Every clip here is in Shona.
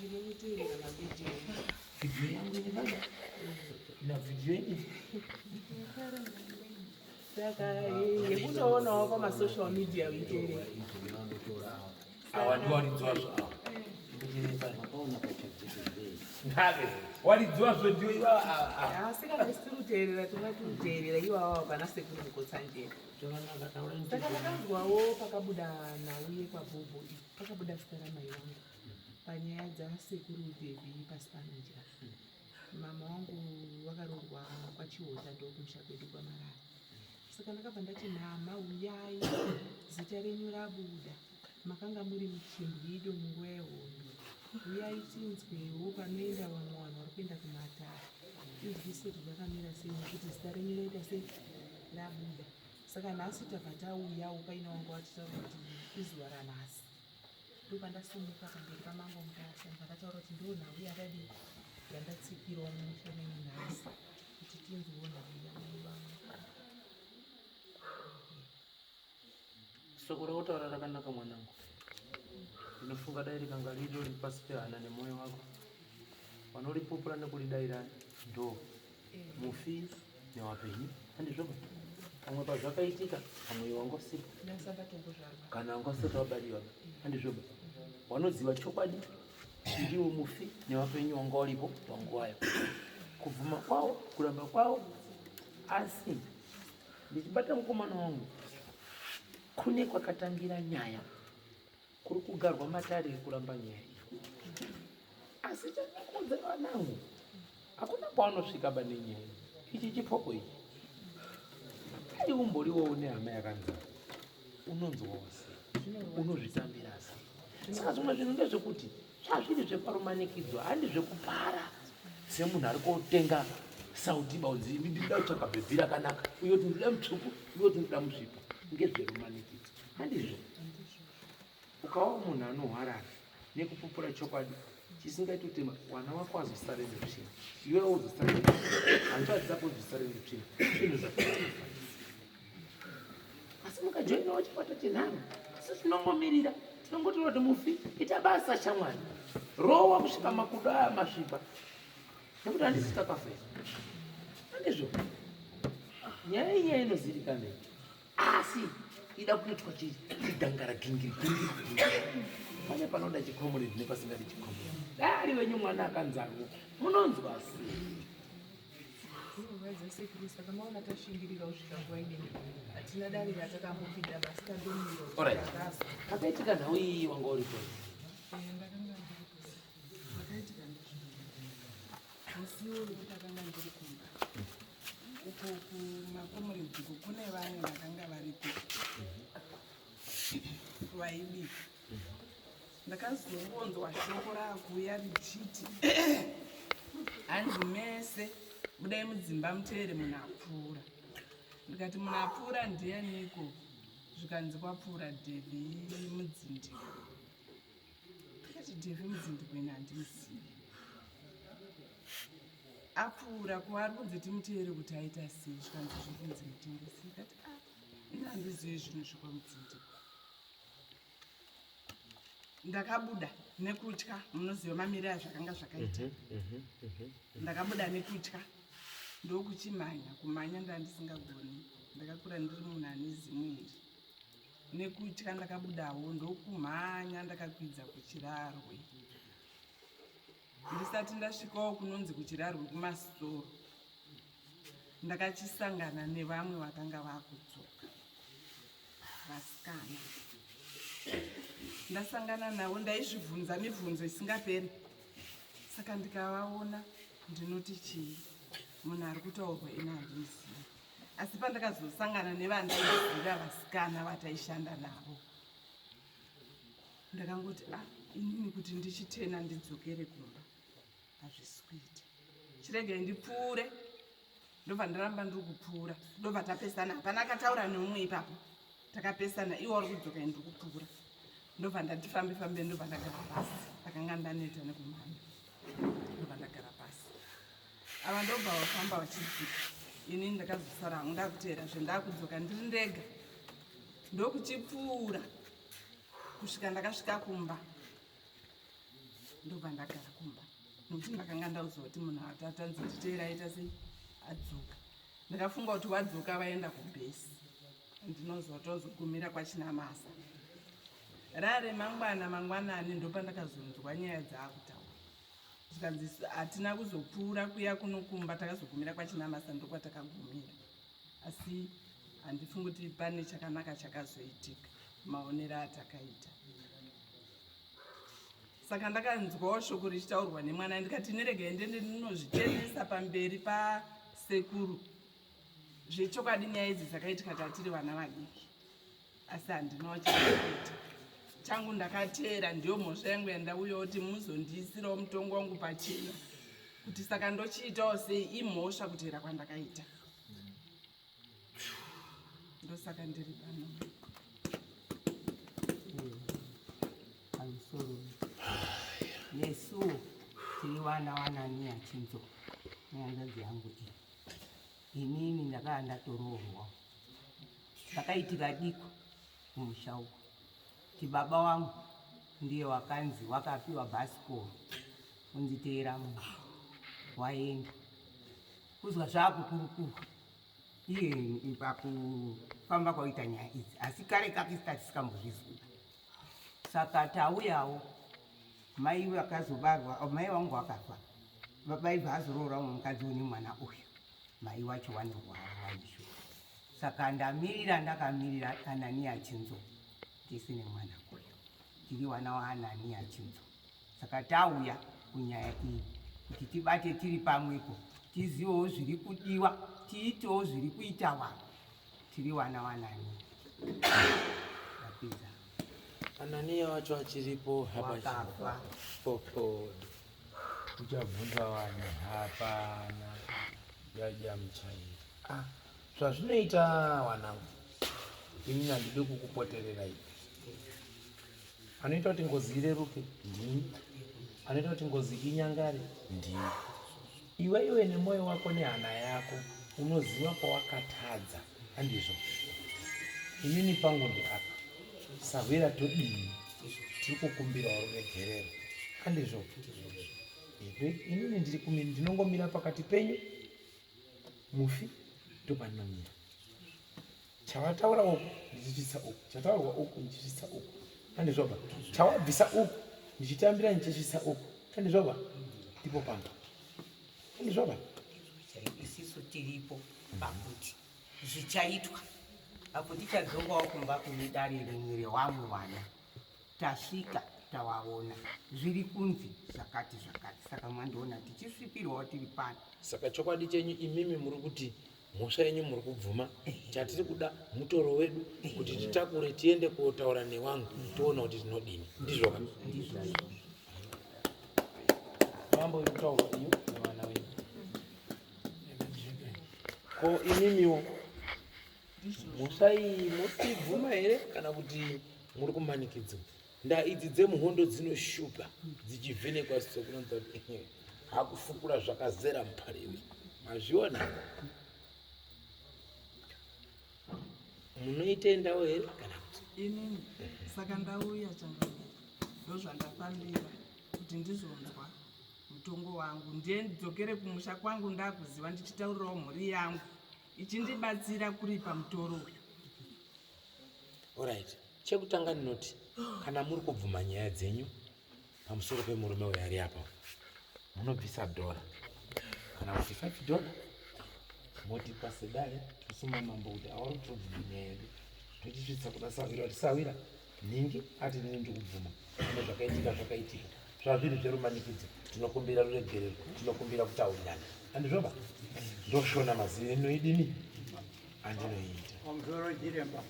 Ndinomuteerera mavhidhiyo. Vhidhiyo yangu ine baba. Na vhidhiyo ini. Saka yekunoonawo pamasocial media uiteerera. Awa ndiwo waridziwa zvo awa. Ndake. Waridziwa zvo ndiwo iwawa awa awa. Asi kana tisiri kuteerera tingati kuteerera iwawa pana sekuru Mukotsanjera. Saka ndakanzwawo pakabuda nhau yekwabhobho iyi pakabuda zita ramai vangu panyaya dzasekuru Devi pasi panodya. Mama wangu vakaroorwa kwaChihota ndokumusha kwedu kwaMarara. Saka ndakabva ndati mama uyai zita renyu rabuda makanga muri muchimbwido munguva yehondo uyai tinzwewo panoenda vamwe vanhu vari kuenda kumatare tinzwise kuti zvakamira sei nekuti zita renyu raita sei rabuda saka nhasi tabva tauyawo paine wangu watitaura kuti izuva ranhasi ndopandasimuka pamberi pamambo Mutasa ndakataura kuti ndiwo nhau yakadii yandatsikirawo mumusha menyu nhasi kuti tinzwewo nhau yamai vangu. Soko rautaura rakanaka mwanangu. Ndinofunga dai rikanga riri pasi pehana nemwoyo wako. Vanoripupura nekuridaira ndo mufi newapenyu. Handizvo ba? Pamwe pazvakaitika pamwe iwe wanga usipo. Kana wanga usati wabariwa ba. Handizvo ba? Wanoziva chokwadi ndiwo mufi newapenyu wanga uripo panguvayo. Kubvuma kwawo, kuramba kwawo asi ndichibata mukomana wangu kune kwakatangira nyaya kuri kugarwa matare ekuramba nyaya iyi asi chandikuudza vanangu hakuna kwaunosvika ba nenyaya iyi ichi chipoko ichi dai umboriwo une hama yakanzara unonzwawo sei unozvitambira sei saka zvimwe zvinhu ndezvekuti Zvazviri zveparumanikidzo handi zvekupara semunhu ari kotenga sauti baunzi ndinoda kutsvaka bhebhi rakanaka uye kuti ndinoda mutsvuku uye kuti ndinoda musvipa ngezverumanikidzo handizvo ukawa munhu anohwarara nekupupura chokwadi chisingaiti kuti wana wako azosare netsvina iwewe uzosare hanzvadzi dzako uzosare netsvina zvinhu zvakaitika asi mukajoinawo chikwata chenharo asi tinongomirira tinongotaura kuti mufi ita basa shamwari rowa kusvika makudo aya masvipa nekuti handisi takafa izvo handizvo nyaya inyaya inozivikanwa iyi asi ida kuitwa chidangara gingiri gingiri pane panoda chikomuredi nepasingadi chikomuredi dai ari wenyu mwana akanzarwo munonzwa sei Zvinorwadza sekuru saka maona tashingirira kusvika nguva inene hatina dare ratakambopinda basi tandomira Alright. Pakaitika nhau iyi wanga uripo. Eh, ndakanga ndiripo. Zvakaitika ndezvino. Musi iwoyo ndakanga ndiri kumba. Uko kumakomuredzi uko kune vamwe vakanga variko vaibika. Ndakazongonzwa shoko raakuuya richiti hanzi mese budai mudzimba muteere munhu apfuura. Ndikati munhu apfuura ndianiko? Zvikanzi kwapfuura Devi Mudzindiko. Ndikati Devi Mudzindiko ini handimuzivi. Apfuura ko ari kunzi timuteere kuti aita sei? Zvikanzi zviri kunzi mutengesi. Ndikati ah ini handizivi zvinhu zvekwaMudzindiko. Ndakabuda nekutya, munoziva mamiriro azvakanga zvakaita. Ndakabuda nekutya ndokuchimhanya, kumhanya ndandisingagoni, ndakakura ndiri munhu ane zimu iri. Nekutya ndakabudawo ndokumhanya ndakakwidza kuchirarwe. Ndisati ndasvikawo kunonzi kuchirarwe kumasoro, ndakachisangana nevamwe vakanga vakudzoka. Vasikana ndasangana navo ndaizvibvunza mibvunzo isingaperi saka ndikavaona ndinoti chii munhu ari kutaurwa ini handimuzivi asi pandakazosangana nevandaiziva vasikana vataishanda navo ndakangoti ah inini kuti ndichitena ndidzokere kumba hazvisi kuita chiregai ndipfuure ndobva ndaramba ndiri kupfuura ndobva tapesana hapana akataura neumwe ipapo takapesana iwo uri kudzoka ndiri kupfuura ndobva ndati fambe fambe ndobva ndagara pasi ndakanga ndaneta nekumhanya ndobva ndagara pasi ava ndobva vafamba vachidzika ini ndakazosara hangu ndakuteera zve ndakudzoka ndiri ndega ndokuchipfuura kusvika ndakasvika kumba. Ndobva ndagara kumba nokuti ndakanga ndaudzwa kuti munhu atatanzi nditeera aita sei adzoka. Ndakafunga kuti wadzoka vaenda kubhesi, ndinozwa tozogumira kwaChinamasa. Rare mangwana mangwanani ndopandakazonzwa nyaya dzaakutaura, zvikanzi hatina kuzopfuura kuya kunokumba, takazogumira kwaChinamasa, ndokwatakagumira. Asi handifungi kuti pane chakanaka chakazoitika maonero atakaita. Saka ndakanzwawo shoko richitaurwa nemwana, ndikati neregai ndende ndinozvichenesa pamberi pasekuru. Zvechokwadi nyaya idzi dzakaitika tatiri vana vadiki, asi handinawo chakaita changu, ndakateera. Ndiyo mhosva yangu yandauyawo kuti muzondiisirawo mutongo wangu pachena, kuti saka ndochiitawo sei. Imhosva kuteera kwandakaita, ndosaka ndiri pano. Pamusoro, nesuwo tiri vana vanani achinzo nehanzvadzi yangu iyi. Inini ndakaa ndatoroorwa, ndakaitika diko kumusha uko kuti baba wangu ndiye wakanzi wakapiwa bhasikoro, unzi teera munhu waenda kuzwa zvakukurukurwa iye pakufamba kwaita nyaya idzi, asi kare kake tatisingambozvizwi. Saka tauyawo, mai vakazobarwa, mai vangu vakafa, baba ibva azoroora umwe mukadzi une mwana uyu, mai wacho vanorwara vaisho. Saka ndamirira, ndakamirira Ananiya Chinzo tese nemwana uyu, tiri wana waAnaniya Chinzo. Saka tauya kunyaya iyi kuti tibate tiri pamwepo, tizivewo zviri kudiwa, tiitewo zviri kuita vanhu. Tiri wana wanani. Ndapedza. Ananiya wacho achiripo? Wakafa. Popodo uchabvunza vanhu, hapana yadya muchairi. Ah, zvazvinoita wanangu, inini handidi kukupotererai. Anoita kuti ngozi ireruke ndini, anoita kuti ngozi inyangare ndini. Iwe iwe nemwoyo wako nehana yako unoziva kwawakatadza, handizvo? Inini pangu ndeapa, sahwira, todini? Tiri kukumbirawo ruregerero, handizvo? Inini ndiri ndinongomira pakati penyu, mufi ndopandinomira. Chawataura uku ndichisvitsa uku, chataurwa uku ndichisvitsa uku, handizvoba? Chawabvisa uku ndichitambira, ndichisvitsa uku, handizvoba? Ndipo panga, handizvoba? Isisu tiripo pakuti zvichaitwa apo tichadzokawo kumba kune dare rimwe rewamwe wana tasvika tawaona zviri kunzi zvakati zvakati. Saka mwandiona tichisvipirwawo tiri pano. Saka chokwadi chenyu imimi muri kuti mhosva yenyu muri kubvuma, chatiri kuda mutoro wedu kuti titakure tiende kotaura newangu, toona kuti tinodini, ndizvo ka? Ndizvo. Mambo, iri kutaurwa iyo nevana wenyu. Ko imimiwo mhosva iyi muri kuibvuma here kana kuti muri kumanikidzwa? Ndaa idzi dzemuhondo dzinoshupa dzichivhenekwa sokunonza kuti hakufukura zvakazera mupariwi. Mazviona, munoitendawo here kana kuti? Inini saka ndauya changamire, ndozvandafambira kuti ndizonzwa mutongo wangu, ndiye ndidzokere kumusha kwangu ndakuziva, ndichitaurirawo mhuri yangu ichindibatsira kuripa mutoro uyu. Alright, chekutanga ndinoti kana muri kubvuma nyaya dzenyu pamusoro pemurume uyo ari apa, munobvisa dhora kana kuti $5, motipa sedare, tosuma mambo kuti auri kutobvuma nyaya yedu, tochisvitsa kuna sahwira kuti sahwira nhingi ati nini ndikubvuma ane zvakaitika, zvakaitika zvazviri zverumanikidzo, tinokumbira ruregerero, tinokumbira kutaurirana, handizvoba? Ndoshona mazivi inoidini andinoita. Pamusoro chiremba,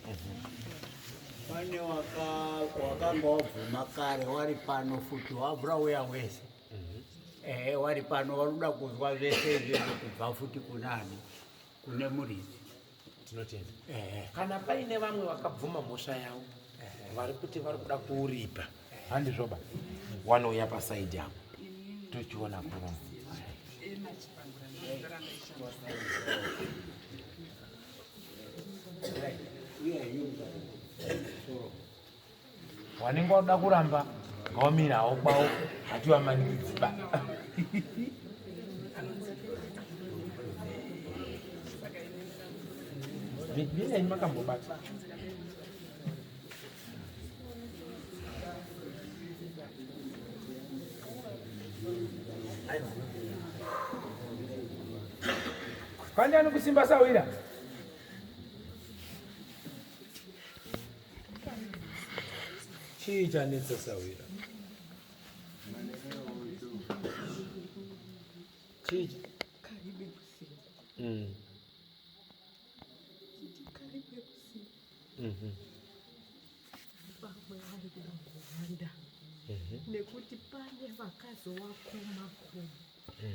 pane wakanga wabvuma kare wari pano futi, wabvura uya wese. Ehe, wari pano, wari kuda kuzwa zvese izvezvo kubva futi kunani, kune muridzi. Tinotenda. Ehe. Kana paine vamwe vakabvuma mhosva yavo vari kuti vari kuda kuuripa, handizvoba? Wanouya pasaidi apo, tochiona kuno. Emachipangura ndorandaishandisa. Uya yenyu soro. Wanenge wakuda kuramba. Ngawamira hawo kwawo, hatiwamanikidziba. Mirai makambobata. Kwani anokusimba sawira? Chii chanetsa sawira? Chii? Mm. Mhm. Vamwe vari kuda kuhwanda nekuti pane vakazowakoma koma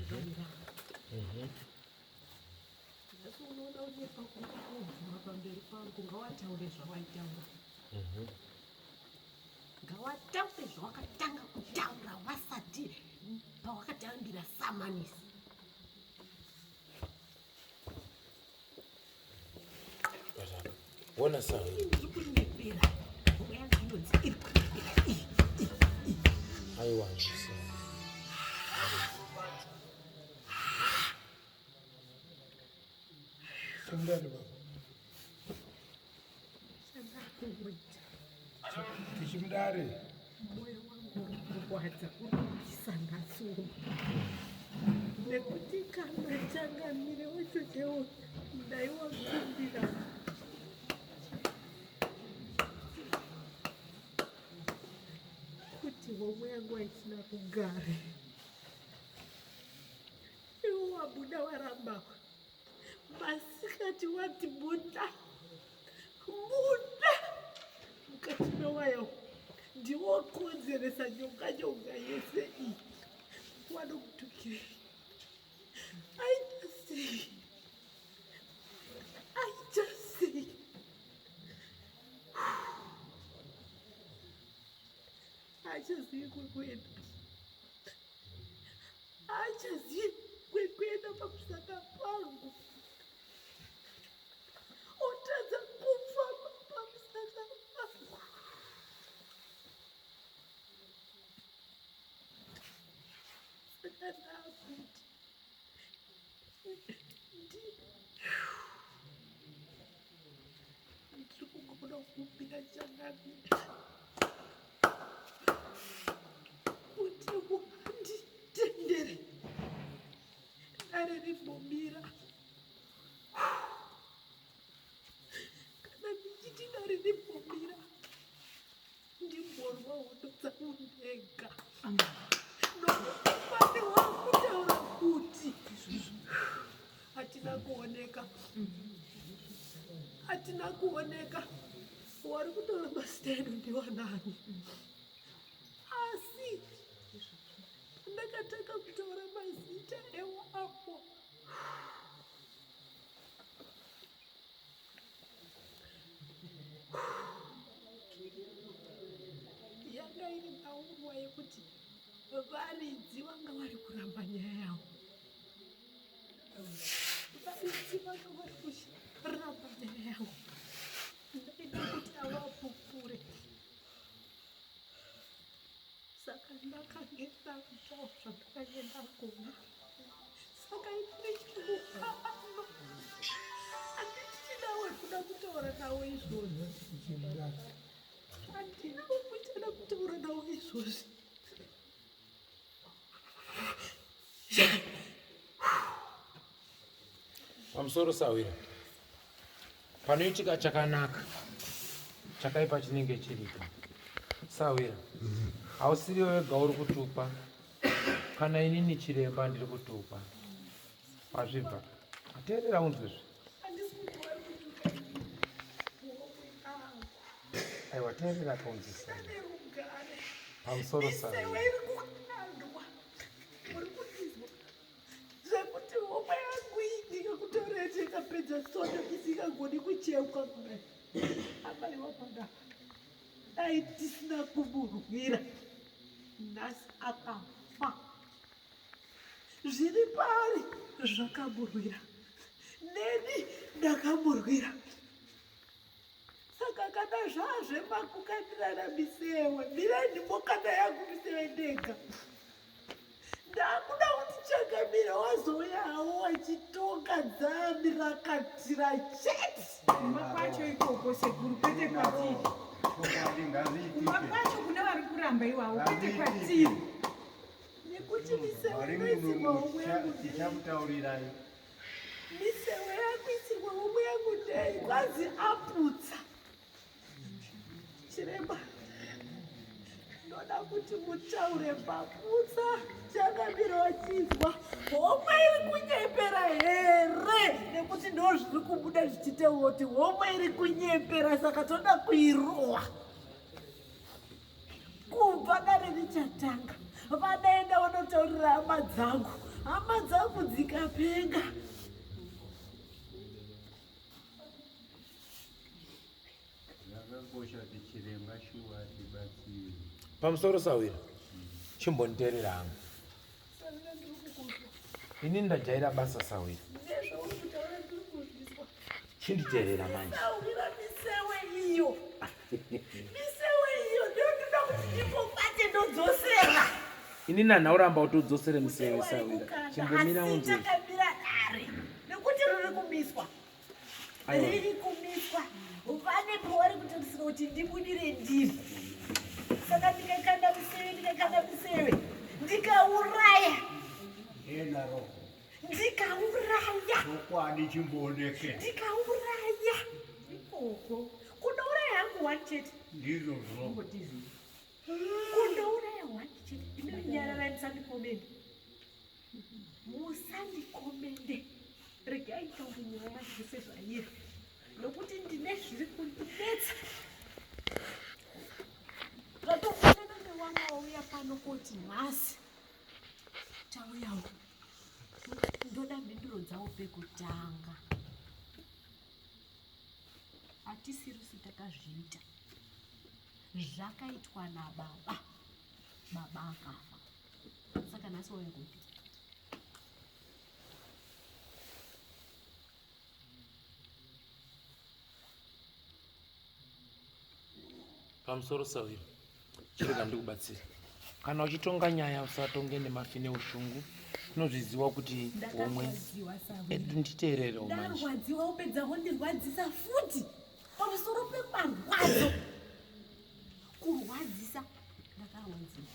vairamba. Nhasi unoona unyepa kubvuma pamberi pangu, ngawataure zvawaitaura, ngawataure zvawakatanga kutaura wasati pawakatambira samanisi. Wona sawa. Ndiri kunyepera homwe yangu inonzi iri kunyepera iyi iyi iyi. Aiwa, sawa. Chimudare baba. Chandakungoita. Tichimudare. Moyo wangu uri kurwadza, uri kupisa nhasi uno nekuti kana changamire wacho chaiwo ndaiwakumbira kuti homwe yangu haisina rugare. Iwo wabuda waramba masikati wati buda buda mukati mewaya ndiwokonzeresa nyonga nyonga yese iyi. Wanomutukirei? Aita sei? Aita sei? Achazivi kwekuenda, achazivi kwekuenda pamusaka pangu, otadza kufamba pamusaka pangu. Saka ndakuti ndiri kungoda kukumbira changamire kuti wanditendere dare rimbomira. Kana ndichiti dare rimbomira, ndimborwa hondo dzangu ndega, nokuti pane wakutaura kuti hatina kuoneka, hatina kuoneka. Wari kutora mazita edu ndiwanani? Asi ndakatanga kutaura mazita ewapo yanga iri nhaurwa yekuti varidzi vanga vari kuramba nyaya yavo, varidzi vanga vari kuramba nyaya yavo. Ndaida kuti avapupure, saka ndakange ndaitawo zvandakange ndagona. Saka inini handichina wekuda kutaura nawo izvozvi, handina wekuchada kutaura nawo izvozvi. Pamusoro sawira, panoitika chakanaka, chakaipa chinenge chiripo. Sawira, hausiriwe wega uri kutukwa, kana inini chiremba ndiri kutukwa. Wazvibva, teerera unzwezve. Handisi kuti wari kutuka inini, homwe yangu. Aiwa, teerera kaunzwisa. Nerugare. Pamusoro Misewe sawira. iri kukandwa, uri kundizwa zvekuti homwe yangu iyi ndikakutorete ikapedza sondo isingagoni kucheuka kudai. Amai wapanapa, dai tisina kumurwira nhasi akafa. Zviri pari zvakamurwira, neni ndakamurwira. Saka kana zvazvemakukandirana misewe, mirai ndimbokanda yangu. ndega. Ndakuda kuti changamire wazouya hawo wachitonga dzamirakatira chete. Kumba kwacho ikoko sekuru kwete kwatiri. Kumba kwacho kune vari kuramba iwawo kwete kwatiri. Nekuti misewe inoisirwa homwe yangu Tichakutaurirai. Misewe yakuisirwa homwe yangu ndei kwanzi aputsa. Chiremba, ndoda kuti mutaure paputsa changamire wachinzwa homwe iri kunyepera here nekuti ndo zviri kubuda zvichitaura kuti homwe iri kunyepera saka toda kuirohwa. Kubva dare richatanga vadaenda vanotaurira hama dzangu, hama dzangu dzikapenga. Zvakakosha kuti chiremba shuwa atibatsire. Pamusoro sawira, chimbonditeerera hangu. Ini ndajaira basa sawira. Nezvauri kutaura ndiri kuzvizwa. Chinditeerera manje. Sawira misewe iyo. Misewe iyo ndinoda kuti ndingobate ndodzosera. Ini nhanhauramba kuti udzosere misewe sawira. Chimbomira Asi unzwe. takamira dare nekuti riri kumiswa. Aiwa. Riri kumiswa. Pane pavari kutarisira kuti ndibudire ndiri. Saka ndikakanda misewe, ndikakanda misewe, ndikauraya. Enaro. Ndikauraya. Chokwadi chimbooneke. Ndikauraya. Ikoko. Kunouraya hangu one chete. Ndizvozvo. Kunouraya one chete. Inonyararai musandikomende. Musandikomende. Regai nditaure nyaya yacho sezvairi. Nokuti ndine zviri kundinetsa. Zvatofanana newamwe wauya pano koti nhasi. Tauyawo. Ndoda mhinduro dzavo pekutanga. Hatisirisu takazviita. Zvakaitwa nababa. Baba akafa. Saka nhasi wauya kupi? Pamusoro sawira, chirega ndikubatsire. Kana uchitonga nyaya usatonge nemafi neushungu. Tinozviziva kuti homwe. Ndakarwadziwa sawira. Nditeererewo manje. Ndarwadziwa upedza wondirwadzisa futi pamusoro pemarwadzo. Kurwadzisa ndakarwadziwa.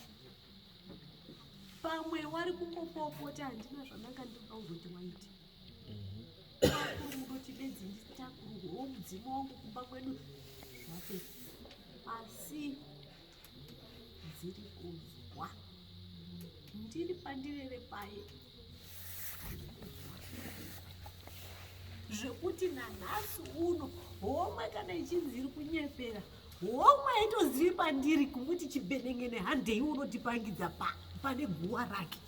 Pamwe wari kungopopota handina zvandanga ndinoda kuzoti waiti. Takuru mundoti bedzi nditakurwewo mudzimu wangu kumba kwedu zvapera. Asi dziri kuzwa. Ndiri pandirere paye. Zvekuti nanhasi uno homwe kana ichinzi iri kunyepera homwe haitozivi pandiri kumuti chibhenengene handei unotipangidza pane guwa rake.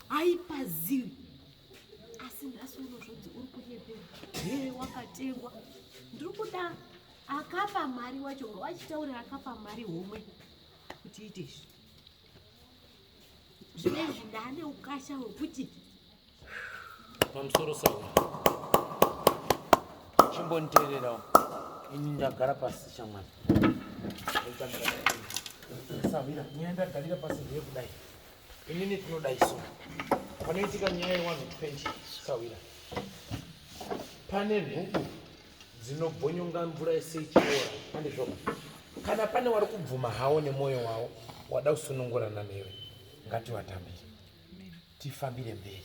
Haipazivi. Asi nhasi uno zvonzi uri kunyepera. Hee wakatengwa. Ndiri kuda akapa mari wacho wachitaurira akapa mari homwe kuti iite izvi. Zvinezvi ndaane ukasha hwekuti Pamusoro sawa. Chimbonditeererawo. Ini ndagara pasi shamwari. Sawira, nyaya ndagarira pasi ndeyekudai. Inini tinodai so. Panoitika nyaya yewanhu 20 sawira. Pane nhubu dzinobvonyonga mvura yese ichiora handizvoba. Kana pane wari kubvuma hawo nemwoyo wavo wada kusunungurana newe, ngativatambire. Tifambire mberi.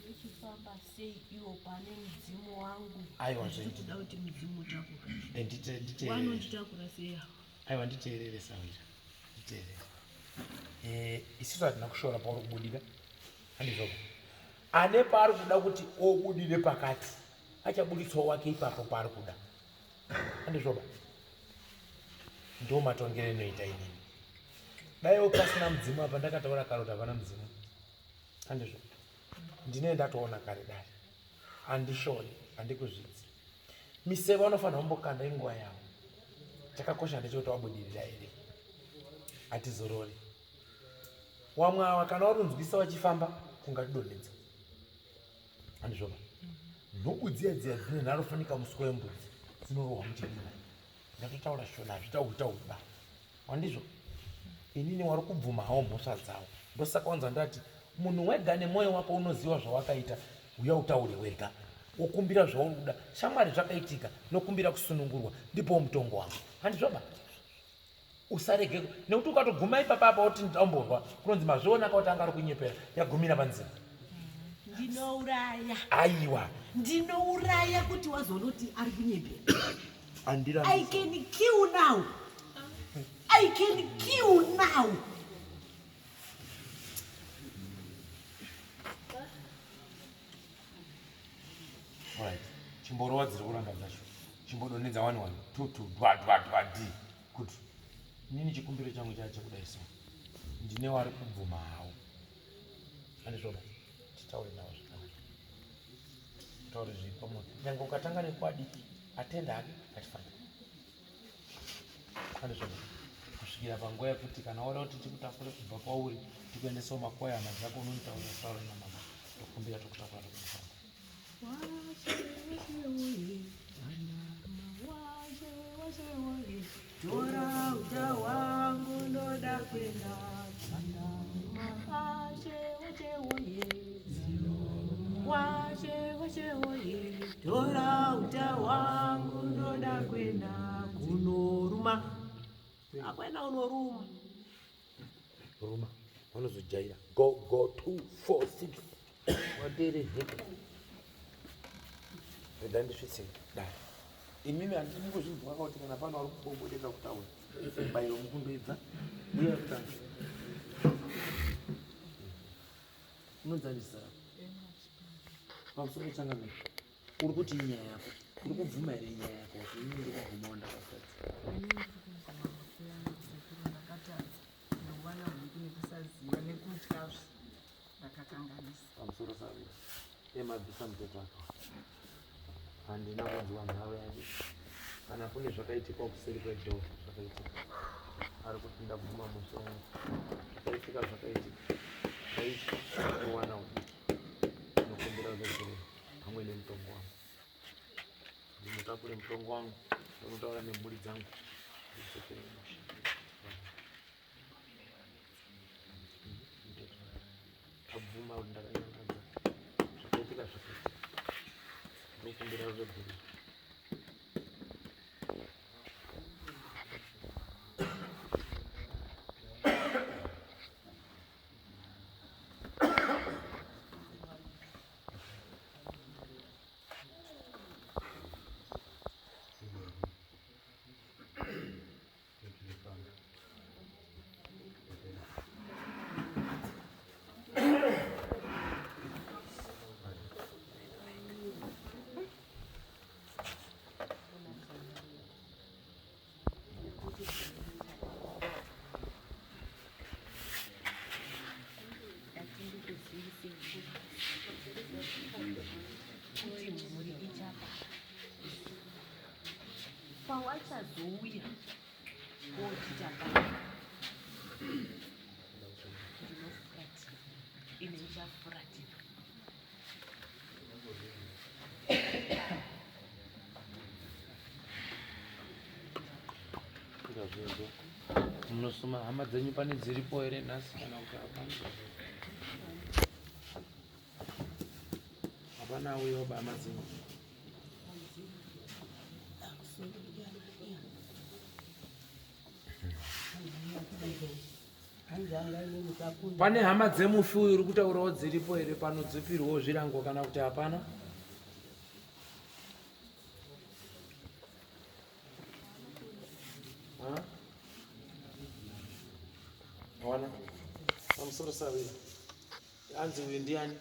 Ndichifamba sei iwo pane mudzimu wangu? Aiwa, Ndikuda kuti mudzimu utakure. Nditeerere. Wanonditakura sei ava? Aiwa, nditeerere sawira. Nditeerere. Isusu hatina kushora pauri kubudira. Handizvoba. Ane paari kuda kuti obudire pakati, achabuditsawo wake ipapo paari kuda. Handizvoba. Ndo matongero inoita inini. Daiwo pasina mudzimu apa ndakataura kare kuti hapana mudzimu. Handizvo. Ndine ndatoona kare dare. Handishori, handikuzvidzi. Miseve vanofanira kumbokanda inguva yavo. Chakakosha ndechekuti wabudirira here. Hatizorori. Wamwe ava kana warunzwisa vachifamba kungatidonhedza. Handizvoba. Nhubu dziya dziya dzine nharo fanika muswe wembudzi dzinorohwa muchidima. Ndatotaura shona hazvitaurwi taurwi ba. Wandizvo? Inini wari kubvuma hawo mhosva dzawo. Ndosaka wanzwa ndati munhu wega nemwoyo wako unoziva zvawakaita, uya utaure wega. Wokumbira zvauri kuda. Shamwari zvakaitika, nokumbira kusunungurwa. Ndipowo mutongo wangu. Handizvoba? Usarege nekuti ukatoguma ipapa apa woti ndamborwa, kunonzi mazviona ka kuti anga ari kunyepera, yagumira panzira. Ndinouraya. Aiwa. Ndinouraya kuti wazonoti ari kunyepera. Andira. I can kill now. I can kill now. Right. Chimborova dziri kuranga dzacho. Chimbodonhedza 1 1 2 2 dwa dwa dwa d. Good. Inini chikumbiro changu chacho kudai so. Ndine wari kubvuma hawo. Andizvona. Titaure nawo zvakanaka. Taure zviri pamoyo. Nyange ukatanga nekwadiki, atenda hake ngatifambe. Andizvona. Kusvikira panguva yekuti kana wada kuti tikutakure kubva kwauri tikuendesewo makwai hama dzako unonitaurira taura namama tokumbira tokutakura tokufamba. Tora uta hwangu ndoda kuenda Washe washe woye Washe washe woye Tora uta hwangu ndoda kuenda kunoruma. Akwena unoruma. Ruma vanozojaira go go 2 4 6 watere heka. Rega ndisvitse dare. Imimi handiti mungozvinzwa kuti kana pano vari kubobodeka kutaura mubayiro mukundoedza uye kutanga unonzanisa pamusoro changamire uri kuti inyaya yako uri kubvuma here inyaya yako kuti ini ndiri kubvumawo ndakatadza. Ndinowana huku nekusaziva nekutya ndakakanganisa. Pamusoro savira emabvisa muteto wake handina kunzwa nharo yake kana kune zvakaitika kuseri kwedhoo zvakaitika ari kuti ndabvuma musoro wangu zvakaitika zvakaitika ndaitya kuwana udiki ndinokumbira ruregerero pamwe nemutongo wangu ndinotakure mutongo wangu ndonotaura nemhuri dzangu ndidzokere musha. Abvuma kuti ndakanyangadza zvakaitika zvakaitika ndokumbira ruregerero. Pawachazouya kochitanga ndinofuratira ine ndichafuratira. Ndazvinzwa. Munosuma hama dzenyu pane dziripo here nhasi kana kuti hapana? Hapana auyawo ba hama dzenyu. Pane hama dzemufi uyu uri kutaurawo dziripo here pano dzipirwawo zvirango kana kuti hapana? Wana pamusoro sawira anzi uyu ndiani?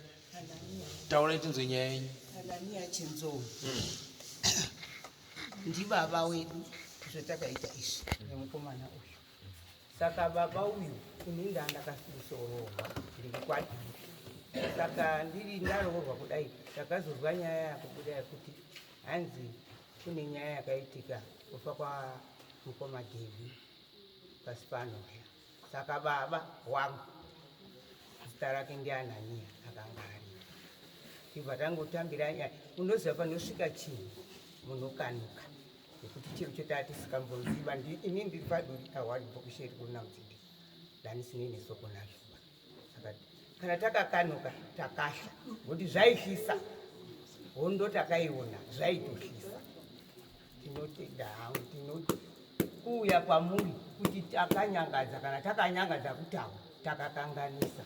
Taurai tinzwe nyaya yenyu. Anania Chinzou ndibaba wedu zvatakaita izvi nemukomana uyu. Saka baba uyu ini ndandakasoroorwa ndiri kwadii. Saka ndiri ndaroorwa kudai takazozwa nyaya yakubuda yekuti hanzi kune nyaya yakaitika kufa kwa mukoma Devi pasi pano. Saka baba wangu zita rake ndiAnania akanga aripo. Tibva tangotambira nyaya. Unoziva panosvika chinhu munokanuka. Nekuti chiro chetatisikakamboziva ini ndiri paduri awani bhokusheri kuna mudzindi ndanisinei nesoko nazvo. Saka kana takakanuka takahla ngokuti zvaihlisa hondo takaiona zvaitohlisa. Tinotenda hangu tinoti kuuya kwamuri kuti takanyangadza kana takanyangadza kutaura takakanganisa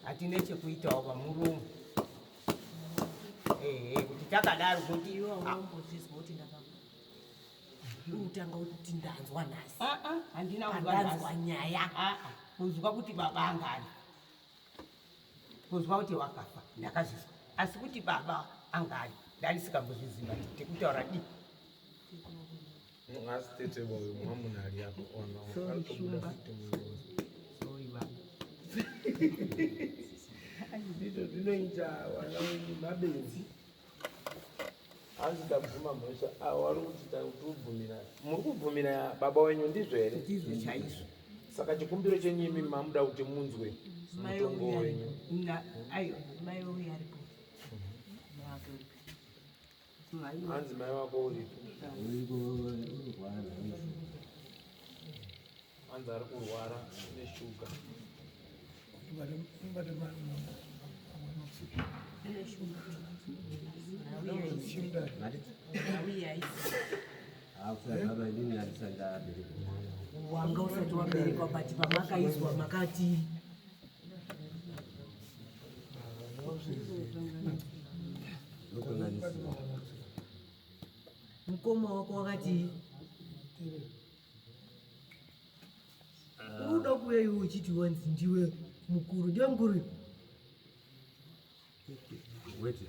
hatine chekuitawo pamuromo ehe kuti takadaro kuti Iwe waumbozvizwa kuti ndakafa. Unotanga kuti ndanzwa nhasi. Ah, ah, handina kuzwa Pandanzwa nhasi. nyaya. Ah, ah, kuzwa kuti baba angari kuzwa kuti wakafa ndakazvizwa asi kuti baba angari ndanisikambozviziva tekutaura di Asi tete boyo mwamuna ari apo ona Sorry, ari kubuda Shumba. futi mungozi. Sorry baba. Ndizvo zvinoita vana wenyu mabenzi. Hanzi tabvuma mhosva avo vari kuti takubvumira. Muri kubvumira baba wenyu ndizvo here? Ndizvo chaizvo. Saka chikumbiro chenyu imi mamuda kuti munzwe mutongo wenyu. Aiwa. Mai uyu aripo. Mai wake uripi? Hanzi mai wako uripi? Hanzi ari kurwara neshuga. Wanga usati waberekwa but pamakaizwa makati mukoma wako wakati uda kuuya iwe uchiti wanzi ndiwe mukuru ndiwe mukuru iwe? Wete,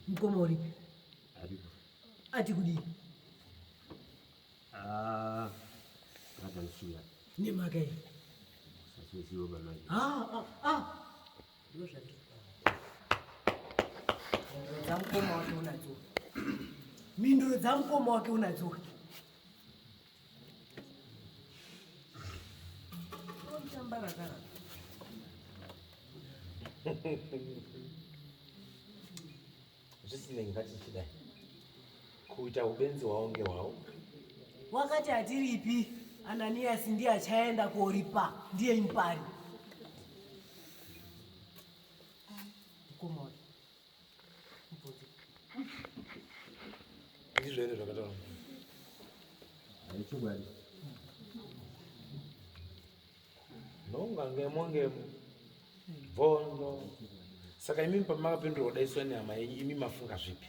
mukoma uripi aripo. ati kudii Ah, akandisiya. nemhaka iyi Sasizivo bamanje. Ah, ah, ah. Ndizvo zvandiri kutaura. Mhinduro dzamukoma wake unadzo. Mhinduro dzamukoma wake unadzo. Unotamba rakaraka. Zvisinei ngatichidai. Kuita ubenzi hwawo ngehwawo. Wakati hatiripi Ananias ndiye achaenda koripa ndiye impari. Mukoma wake. Mubvunze. Ndizvo here zvakataura? Haichokwadi. Nhonga ngemo ngemo. Bvondo. Saka imi pamakapindurwa kudaiswa nehama yenyu imi mafunga zvipi?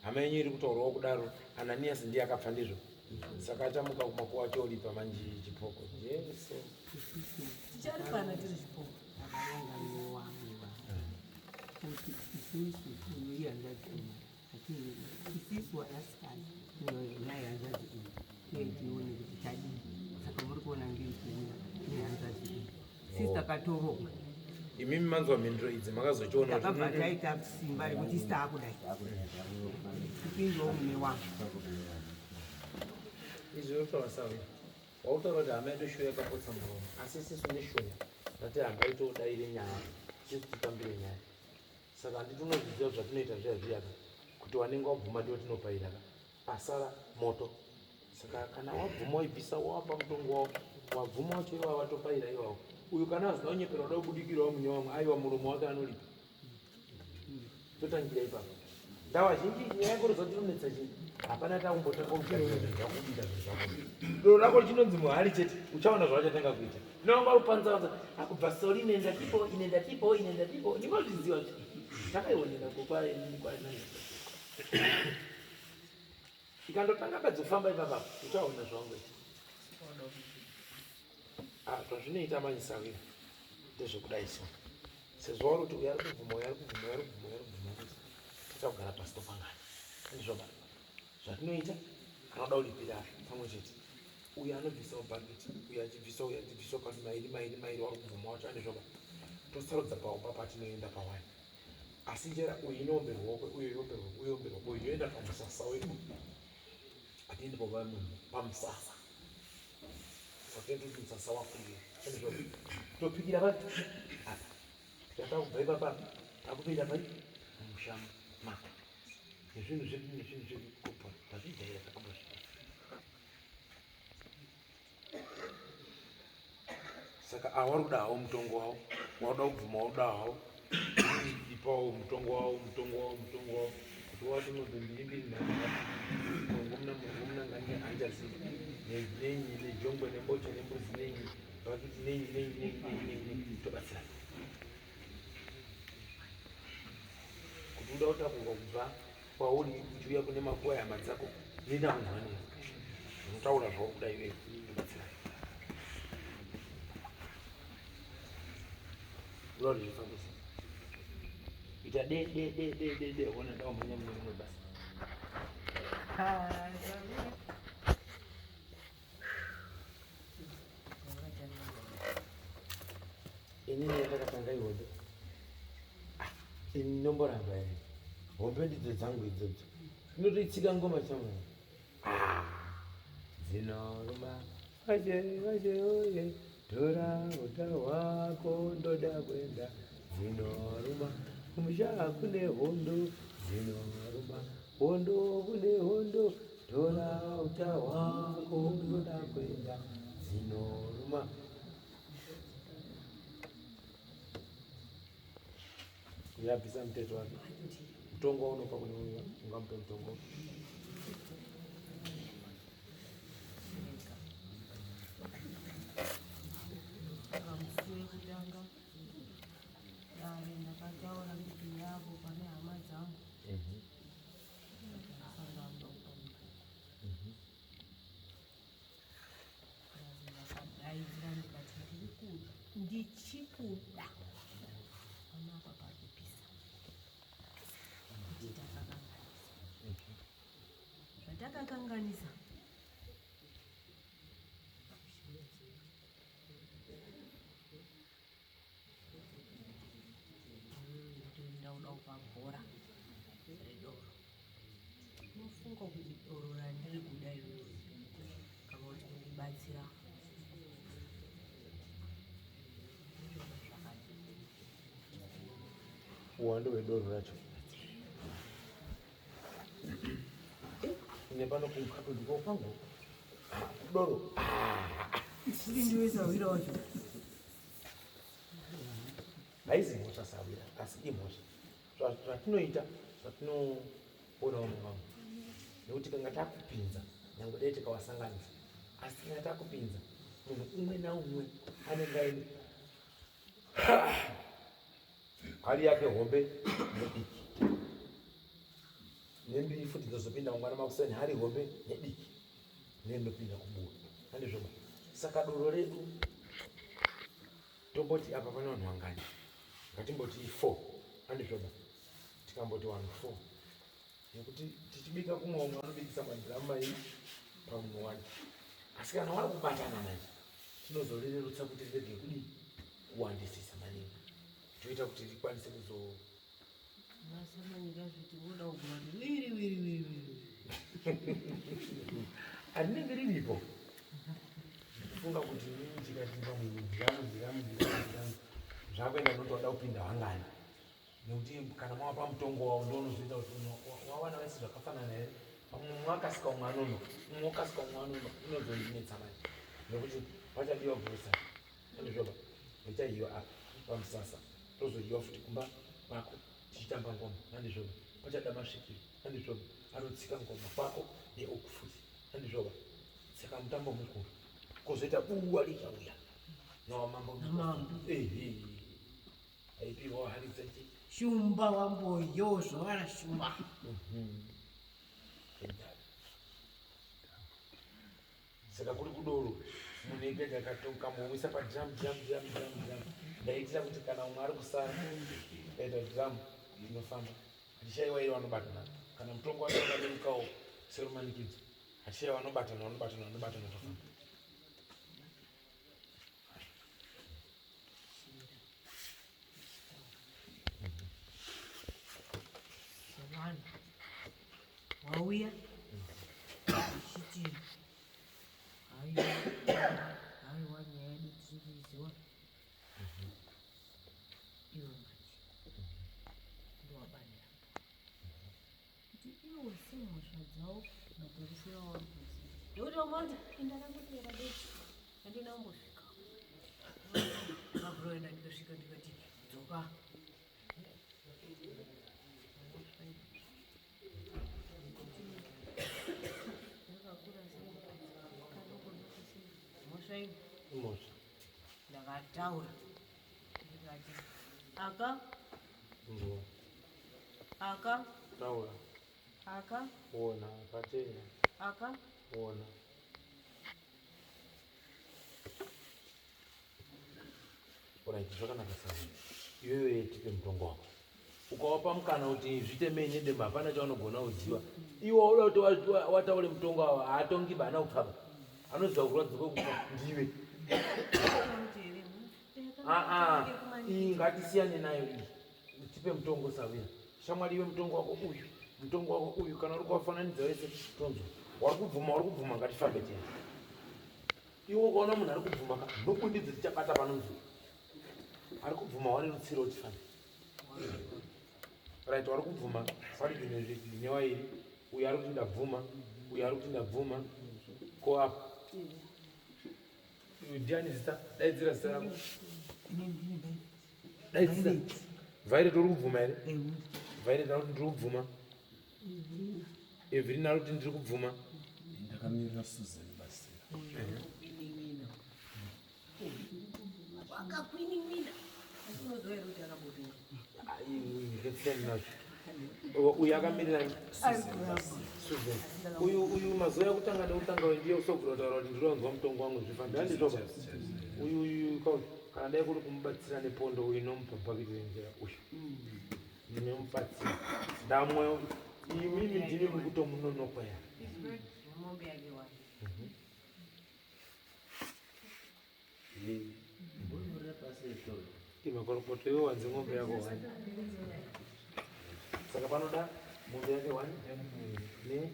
Hama yenyu iri kutaurawo kudaro Ananias ndiye akapfa ndizvo. Saka achamuka kumakuva achioripa manje chipoko. Jesu. Ticharipana tiri chipoko. Kuti isusu tinoihanzvadzi iyi hatini isisu vanasikana naye hanzvadzi iyi uye tione kuti tadii saka muri kuona ngei kuuya nehanzvadzi iyi sisi takatoronga Imimi manzwa mhinduro idzi makazochiona kuti takabva taita simba rekuti isi taakudai tipindewo mune wangu izvi zvinotaura sawe. Wautaura kuti hama yedu shuwa yakapotsa muromo asi isisu neshuwa tati hamba itodaire nyaya isisu titambire nyaya. Saka handiti unozviziva zvatinoita zviya zviya ka kuti wanenge wabvuma ndiwo tinopaira ka asara moto. Saka kana wabvuma waibvisa wapa mutongo wawo wabvuma wacho iwawo watopaira iwawo. Uyu kana azina kunyepera uda kubudikirawo mune wamwe aiwa muromo wake anoripa. Totangira ipapo. Ndawa zhinji nyaya yako tinonetsa chii? Hapana takumbotanga kugadzira zvinhu zvako kubika zvinhu zvako. Doro rako chinonzi muhari chete uchaona zvawachatanga kuita. Ndinonga rupanza akubva sori inenda tipo inenda tipo inenda tipo ndinozviziva zve. Takaionera kwa kwa Ikandotanga badzi kufamba ipapa uchaona zvawangoita. Ah, zvazvinoita manje sawira ndezvekudai so. Sezvo wari kuti uyu ari kubvuma uyu ari kubvuma uyu ari kubvuma uyu ari kubvuma kuti tichagara pasi topangana. Ndizvo ba. Zvatinoita kana uda kuripira pamwe chete. Uyu anobvisawo bhaketi, uyu achibvisa uyu achibvisa kasi mairi mairi mairi wari kubvuma wacho andizvo ba. Tosarudza paumba patinoenda pawani. Asi njera uyu inoombe ruoko, uyu iombe ruoko, uyu iombe ruoko, uyu yoenda pamusasa wedu. Hatiendi pamba munhu pamusasa. Saka toti musasa wakuyo. Andizvo. Topikira papi? Apa. Tikatanga kubva ipapa takupinda pai mumusha mako. Nezvinhu zvedu nezvinhu zvedu kupora. Tazvijaira takambozviita. Saka awa vari kuda hawo mutongo wavo, wakuda kubvuma wakuda hawo ipawo mutongo wavo, mutongo wavo, mutongo wavo kuti wati mombe mbiri mbiri nhatu murongomuna murongomuna ngange handichazivi nenyi nejongwe nembocho nembudzi nenyi bhakiti nenyi nenyi nenyi nenyi nenyi tobatsirana kuti uda kutakurwa kubva kwauri uchiuya kune makuva ehama dzako nenda kunzwa nei unotaura zvauri kuda iwewe tobatsirana uda kuti zvifambe sei ita de de de de de de ona ndaumhanya mune rimwe basa. Inini yandakatanga ihombe, ini nomboramba here hombe ndidzo dzangu idzodzo inotoitsika ngoma chamwe dzinoruma vache vache oye tora uta hwako ndoda kuenda dzinoruma kumusha kune hondo dzinoruma hondo kune hondo tora uta hwako ndoda kuenda dzinoruma. Uyabvisa muteto wake mutongo waunopa kune uyo ungamupe mutongo. Pamusi wekutanga dare ndakataura kuti yavo pane hama dzangu ndakasangana upa mutongo. Ndakadaidzira ndikati ndiri kuda ndichikuda panapa pari kupisa kuti takakanganisa zvatakakanganisa ndauda kupa bhora redoro. Unofunga kuti doro randiri kuda iwewe kana kuti kundibatsira zvakadii? Uwandu hwedoro racho nepano ndiko kwangu doro. Kuti ndiwe sahwira wacho. Haizi mhosva sahwira, asi imhosva zvatinoita zvatinoonawo mumamwe nekuti kanga takupinza nyange dai tikawasanganisa, asi kanga takupinza munhu umwe naumwe anenge aine hari yake hombe nediki nembiri futi dzozopinda mangwana makuseni hari hombe nediki neinopinda kubuwa handizvoma. Saka doro redu tomboti apa pane vanhu vangani? Ngatimboti 4 handizvoma, tikamboti vanhu 4 nekuti tichibika kumwe umwe anobikisa madhiramu mairi pamunhu wani, asi kana wari kubatana manje tinozorerutsa kuti rirege kudii kuwandisisa maningi toita kuti rikwanise kuzo Masamanyika zviti voda kuguma kuti wiri wiri wiri wiri. Harinenge riripo kufunga kuti inini tikati pamwe dhiramu dhiramu dhiramu dhiramu zvakuenda noti wada kupinda vangani nekuti kana mawapa mutongo wavo ndounozoita kuti wawana vese zvakafanana here. Pamwe mumwe akasika umwe anonoka, umwe okasika umwe anonoka, inozonetsa manje nekuti pachadiwa grocery andizvoba richadyiwa apa pamusasa tozodyiwa futi kumba kwako tichitamba ngoma andizvoba pachada masvikiro andizvoba anotsika ngoma kwako neuku futi andizvoba. Saka mutambo mukuru kozoita buwa richauya nawamambo. Namambo. Ehe, aipiwa hari dzachi Shumba wamboyo zvovara shumba. Saka kuri kudoro munenge ndakatokambomuisa padrum drum drum drum drum ndaitira kuti kana umwe ari kusara kaita drum inofamba hatishaiwa iri vanobatana kana mutongo wacho wakarerukawo serumanikidzo hatishaiwa vanobatana vanobatana vanobatana tofamba. Sevanhu wauya uchiti haiwa haiwa nyaya yedu tiri kuiziwa iwe manje ndowabanira kuti iwo semhosva dzavo matarisiro auri kuziva nekuti vamwe vanoti indakangotera bedzi handina kumbosvika. Ndikaenda ndikasvika ndikati dzoka. Mhosva iyi Mhosva. Ndakataura ndikati aka Nzwa. Aka Taura. Aka Ona akateera. Aka Ona. Alright, zvakanaka sana. Iwewe tipe mutongo wako. Ukawapa mukana kuti zvitemei nedemo hapana chaunogona kuziva. Iwe uda kuti wataure mutongo awa haatongi bana kupfapa. Anoziva kurwadza kwekufa ndiwe. Ah ah, iyi ngatisiyane nayo iyi. Tipe mutongo sawira. Shamwari iwe mutongo wako uyu, mutongo wako uyu kana uri kuwafananidza wese tonzwa. Wari kubvuma, wari kubvuma ngatifambe tiende. Iwe ukaona munhu ari kubvuma ka nhubu ndidzo dzichabata panonzi ari kubvuma warerutsira uchifambe. Right, wari kubvuma wari newairi uyu ari kuti ndabvuma, uyu ari kuti ndabvuma. Ko apa ndiani zita? Daidzira zita rako. Daidzira. Violet uri kubvuma here? Violet ari kuti ndiri kubvuma. Evelyn ari kuti ndiri kubvuma. Ndakamirira Susan Basira. Wakakwinimina. Asi unoziva here kuti akabudirira? Uyu akamirira Susan. Uyu uyu mazuva ekutanga nekutanga uyu ndiye usogura kutaura kuti ndinonzwa mutongo wangu zvifambi. Handizvoba. Uyu uyu kauyu kana dai kuri kumubatsira nepondo uyu nomupa bhaketi renzira uyu. Ndinomubatsira. Ndamwe imimi ndimi mukutomunonokwera. Mombe yake wani. Imakorokoto iwe wanzi ng'ombe yako wani. Saka panoda mombe yake wani ne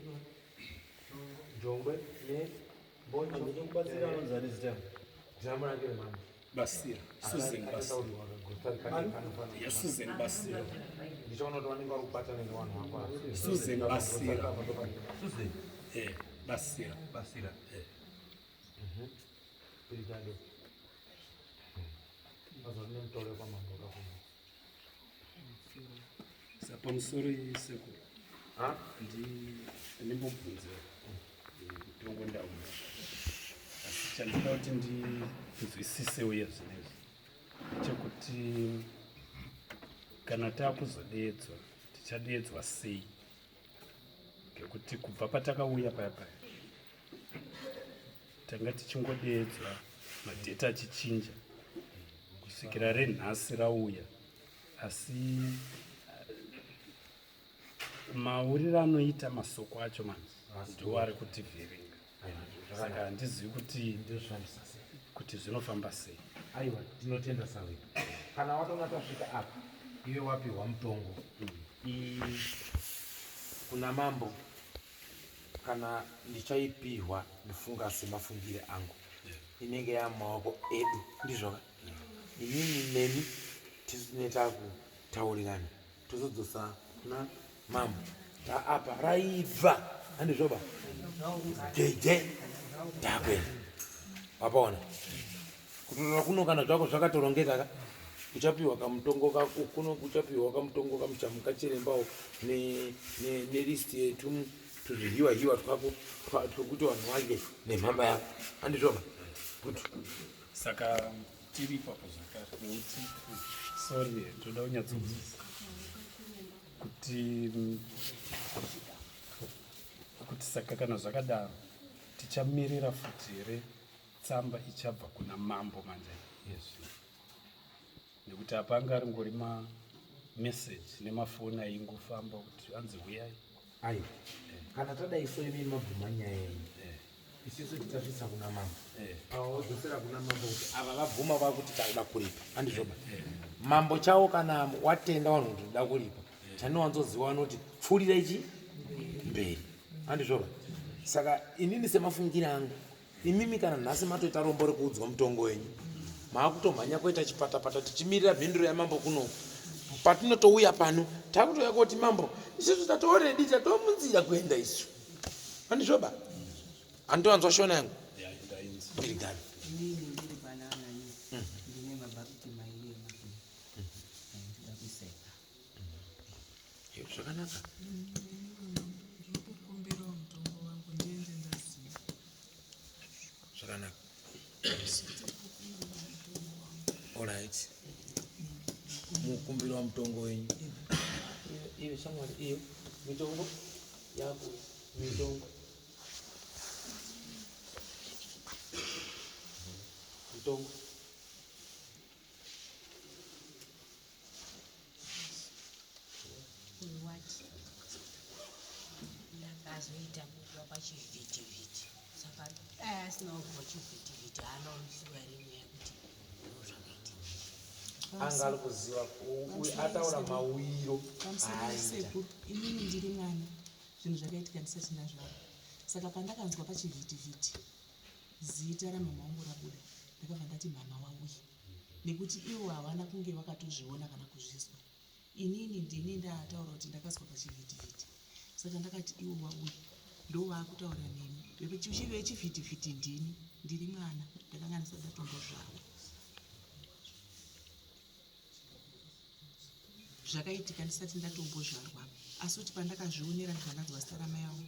jongwe ne boncho. Ndinokubatsira anonzi ani zita? Zama rake remambo. Basira. Susan Basira. Ya Susan Basira. Ndichaona kuti vanenge vari kubatana nevanhu vako. Susan Basira. Susan. Eh, Basira. Basira. Eh. Brigado. Azori nemutoro kwamambo kakuma. Pamusoro sekuru. Ha? Ndi ndimbobvunze mutongo ndauna. Asi chandinoda kuti ndinzwisise uye zvinezvi chekuti kana takuzodeedzwa tichadeedzwa sei, ngekuti kubva patakauya paya paya tanga tichingodeedzwa madheta achichinja kusvikira renhasi rauya, asi mauriro anoita masoko acho manje ndiwo ari kutivhiringa, saka handizivi kuti zvinofamba sei. Aiwa, tinotenda Sawira. Kana watoona tasvika apa, iwe wapihwa mutongo kuna mambo, kana ndichaipihwa ndifunga semafungire angu inenge yamaoko edu, ndizvoka? Inini nemi tisu tine takutaurirana tozodzosa kuna mambo taapa raibva, handizvoba? Jeje takuenda wapaona kutorora kuno kana zvako zvakatorongeka ka uchapiwa kamutongo kako kuno, kuchapiwa kamutongo kamuchamuka chirembawo nelist yetu tuzvihiwa hiwa twako twekuti vanhu vadye nemhamba yako, handizvoba? Good. Saka tiri ipapo zvakare nekuti sorry, toda kunyatsonzwisisa kuti saka kana zvakadaro tichamirira futi here tsamba ichabva kuna mambo manje yezvino, nekuti apa anga aringori mameseji nemafoni aingofamba kuti anzi huyai. Aiwa, kana tadai so imi mabvuma nyaya yenyu, isusu tichasvitsa kuna mambo, ava vodzosera kuna mambo kuti ava vabvuma vakuti takuda kuripa, handizvoba? Mambo chavo kana watenda vanhu kuti ndoda kuripa, chanowanzoziva vanoti pfuurira ichi mberi, handizvoba? Saka inini semafungire angu, imimi kana nhasi matoita rombo rekuudzwa mutongo wenyu, maakutomhanya kuita chipatapata tichimirira mhinduro yamambo kunoku. Patinotouya pano takutouya koti mambo isusu tatooredi tatomunzira kuenda isu, handizvoba? Handitowanzwa shona yangu pirigani. Inini ndiri pana anani ndine mabhakiti mairi emagwere andinoda kuisa ipapo. Zvakanaka. Ndiri kukumbirawo mutongo wangu ndiende ndaziva. Zvakanaka. Alright. Mukumbiro wa mutongo wenyu. Iyo shamwari iyo mitongo yako mitongo. Mitongo. Uyu wati ndakazoita kubva pachivhitivhiti saka dai asina kubva chivhitivhiti haana kuziva here nyaya yekuti ndo zvakaitika. Anga ari kuziva uyu ataura mauyiro Pamusoro aaita. sekuru, inini ndiri mwana, zvinhu zvakaitika ndisati ndazvarwa. Saka pandakanzwa pachivhitivhiti zita ramama wangu rabuda, ndakabva ndati mama wauya, nekuti ivo havana kunge vakatozviona kana kuzvizwa. Inini ndini ndataura kuti ndakazwa pachivhitivhiti, saka ndakati ivo wauya ndovaakutaura nemi. Vechivhitivhiti ndini, ndiri mwana, ndakanga ndisati ndatombozvarwa. Zvakaitika ndisati ndatombozvarwa, asi kuti pandakazvionera ndibva ndanzwa zita ramai vangu,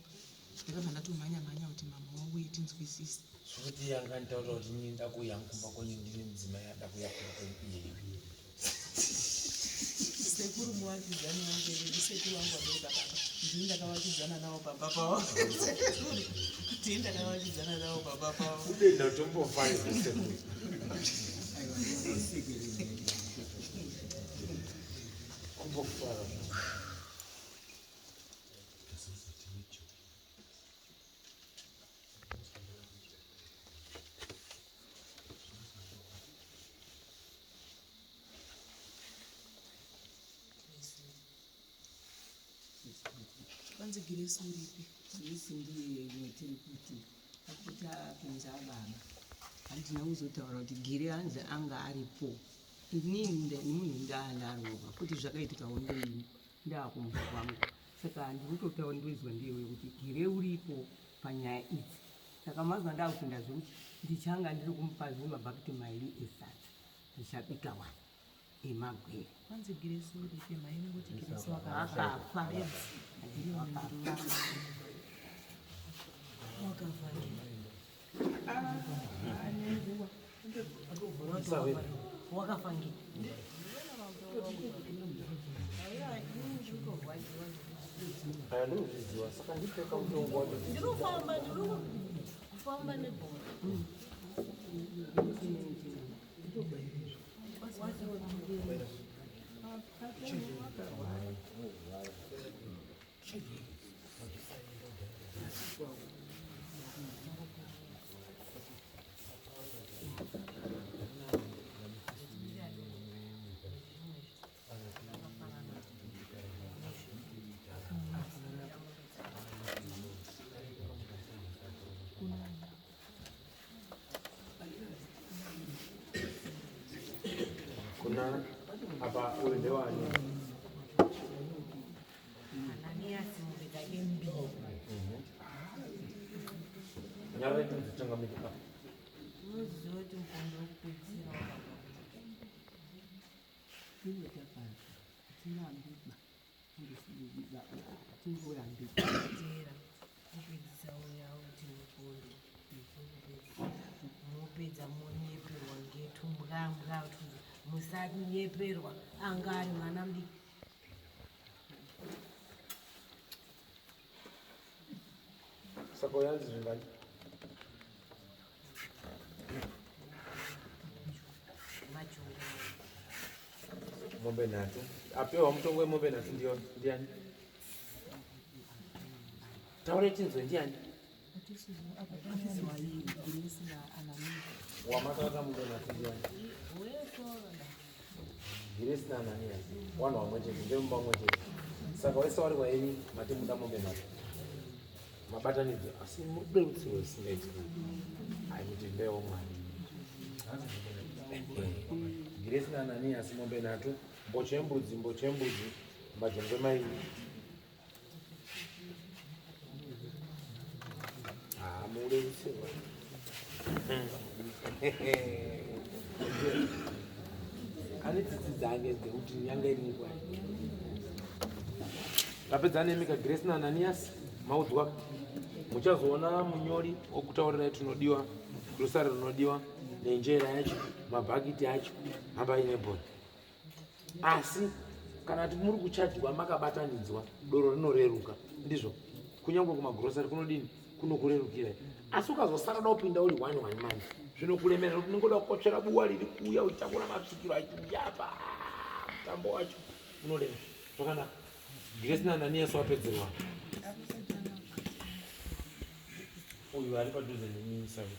ndakabva ndatomhanya mhanya kuti mama wauye tinzwisise. Zvokuti iye anga anditaurira kuti inini ndakuuya kumba kwenyu ndiri mudzimai ada kuuya kumba kwenyu iyewe. Sekuru muvakidzani wangu ere, ndisekuru vangu vabereka baba, ndini ndakavakidzana navo pamba pavo. Ndini ndakavakidzana navo pamba pavo. Kudenda tombofa izvo sekuru. Kumbofara. Kwanzi Giresi uripi? Giresi ndiye wetiri kuti apota apinza baba. Handina kuzotaura kuti Gire hanzi anga aripo. Inini munhu ndaandarohwa kuti zvakaitika hondo ini ndaakumba kwangu. Saka ndiri kutotaura ndoizwa ndiyewe kuti Gire uripo panyaya idzi. Saka mazuva ndaakupinda zvekuti ndichanga ndiri kumupazve mabhakiti mairi esadza. Ndichabika wani emagwere. Kwanzi Giresi uripi? Maini kuti Giresi Akafa. Akafa. Wakafa. Wakafa ngei? Aya ndinozviziva saka ndipfeka mutongo wacho. Ndinofamba, ndiri kufamba nebhora. Kuna apa uyu ndewani? Ananiasi mombe dzake mbiri. Nyara tinzichangamira apa. Unoziva kuti mukondo wekupedzisira wakabva. Teera kupedzisa uya kuti mukondo wekupedzisira mopedza monyeperwa ngetumbwambwa tuzo. Musanyeperwa, anga ari mwana mudiki. Saka uyanzi zvingani? Machungu. Mombe nhatu. Apiwa mutongo wemombe nhatu ndiani? Taura tinzwe ndiani? Giresi naAnania. Wamakaka mombe nhatu ndiani? Giresi naAnania. Wanhu vamwe chete, ndemumba mumwe chete. Saka wese wari waenyu mati muda mombe nhatu. Mabatanidzo asi mude rutsiro rusingaiti. Ai kuti ndewo Mwari. Giresi naAnania asi mombe nhatu, mbocho yembudzi, mbocho yembudzi, majongwe mairi. Ah, mude rutsiro. Ane tsitsi dzake dzekuti yanga iri nguva. Tapedza nemika Grace naAnanias maudzwa. Muchazoona munyori okutaurirai tunodiwa, grocery rinodiwa nenjera yacho, mabhakiti acho, hambai nebhora. Asi kana muri kuchajwa makabatanidzwa, doro rinoreruka, ndizvo. Kunyangwe kumagrosari kunodini kunokurerukirai. Asi ukazosara da kupinda uri one one manje zvinokuremerera kuti unenge uda kukotsvera buwa riri kuuya uchitakura masvikiro achiuya apa mutambo wacho unorema. Zvakanaka. Grace naAnanias wapedzerwa. Uyu ari padhuze nemi Savi.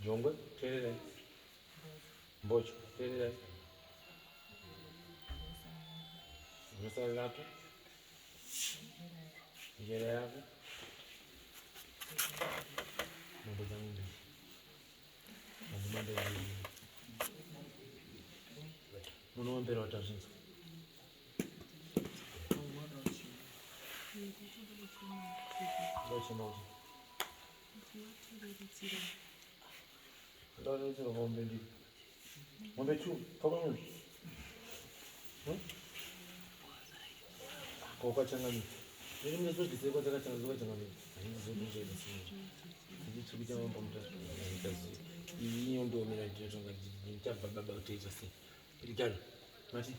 Jongwe, teererai. Mbocho, teererai. Grocery rako. Njera yako. Mombe dzangu mbiri. Mombe mbiri. Munowombera watazvinzwa. Ndochema kuti. Ndoreretsera mombe mbiri. Mombe two, pamwe. Ko kwachangamira. Ndiri mune kwadzakachangamira kwachangamira. Handizokuita sei. Ndichiri kuita mambo mutatu. Handichazivi. Iyi inondiomera ndinotonga ndichabva baba kutoita sei. Ricardo, mati?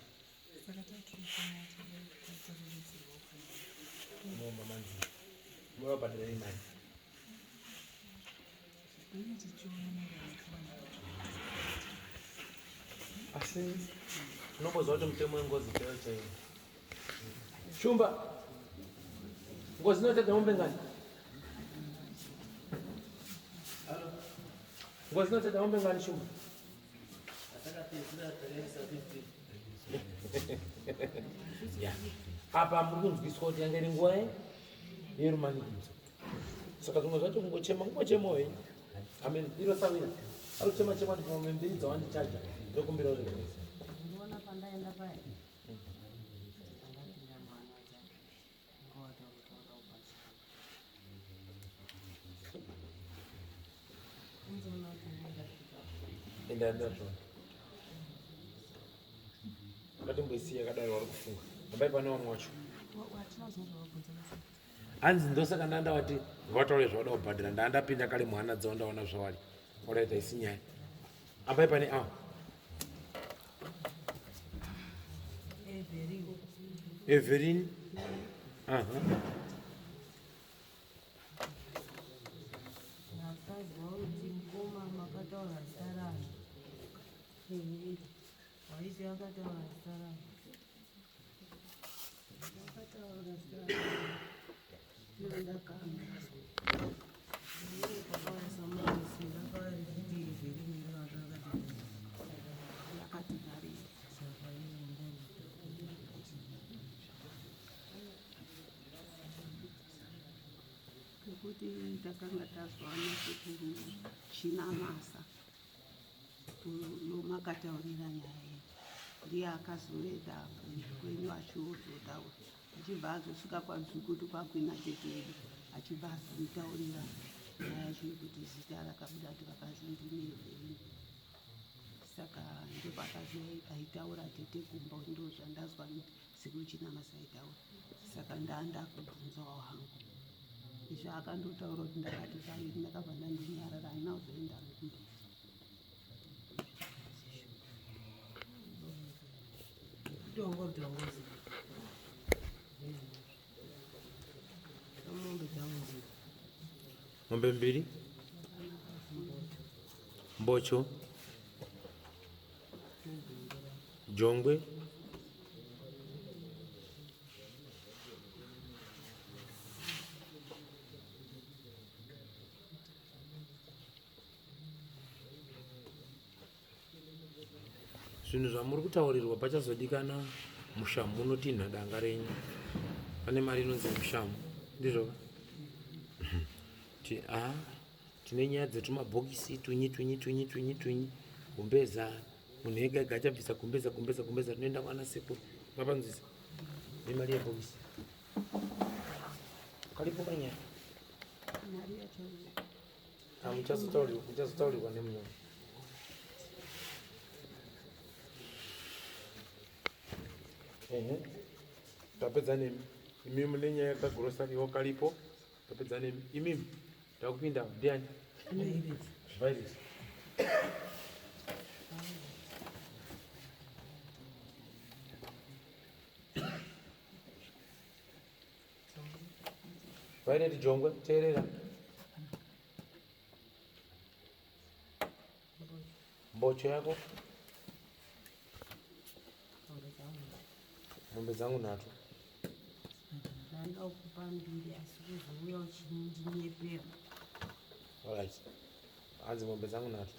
Momba manzi. Murabhadhara imari. Asi unomboziva kuti mutemo wengozi chaiwo chaiwo. Shumba, ngozi inotadza mombe ngani? Ngozi inotadza mombe ngani Shumba? Ya. Apa muri kunzwiswa kuti yanga iri nguva yerumanikidzo. Saka zvimwe zvacho kungochema kungochemawo henyu. Amen. Iro sawira. Ari kuchema chema kuti mombe mbiri dzawandichaja ndokumbira uregerese. Ndinoona pandaenda paya. Ndakapinda mwana dzake. Ngowataura taura kubatsira. Unzoona kuti ndingasvika. Enda ndazvona. Ngatimboisiya yakadaro vari kufunga. Ambai pane vamwe wacho. Hanzi ndosaka ndandavati ngavataure zvavada kubhadhara ndandapinda kare muhana dzavo ndaona zvavari. Alright, haisi nyaya. Ambai pane avo. Everin. Aha. Ndakazwa kuti mukoma makataura zita rangu. Waiti akataura zita rangu. Akataura zita rangu. Ndakanga. Pakauya samusi ndakauya richiti Everin ndakati Yakati garei. Saka iye ndanditaura. Nekuti takanga tazwa nasekuru Chinamasa yomakataurira nyaya iyi. Ndiye akazoenda kwenyu achizotaura. Achibva azosvika kwanzvikutu kwakwina tete edu. Achibva azomutaurira nyaya yacho yekuti zita rakabuda kuti vakazi ndini Evelyn. Saka ndopakazi aitaura tete kumba ndo zvandazwa sekuru Chinamasa aitaura. Saka ndanda kubvunzawo hangu. Izvo akandotaura kuti ndakati kaviri ndakabva ndandonyarara handina kuzoenda kumberi. Tongo tongo. Mombe dzangu mbiri. Mombe mbiri. Mbocho. Jongwe. Zvinhu zvamuri kutaurirwa pachazodikana mushamu unotinha danga renyu. Pane mari inonzi mushamu, ndizvo? Kuti a tine nyaya dzetumabhokisi tunyi tunyi tunyi tunyi tunyi gumbeza munhu ega ega achabvisa gumbeza gumbeza gumbeza rinoenda kwana sekuru mapanzwisa nemari yebhokisi karipo kanyaya muchazotaurirwa nemunyoro ehe tapedza nemi imi mune nyaya yekagurosariwo karipo tapedza nemi imimi takupinda ndiani virus Violet Jongwe teerera mbocho yako mombe dzangu nhatu ndanda kupa mbiri asi kuzouya uchindinyepera Alright. Hanzi mombe dzangu nhatu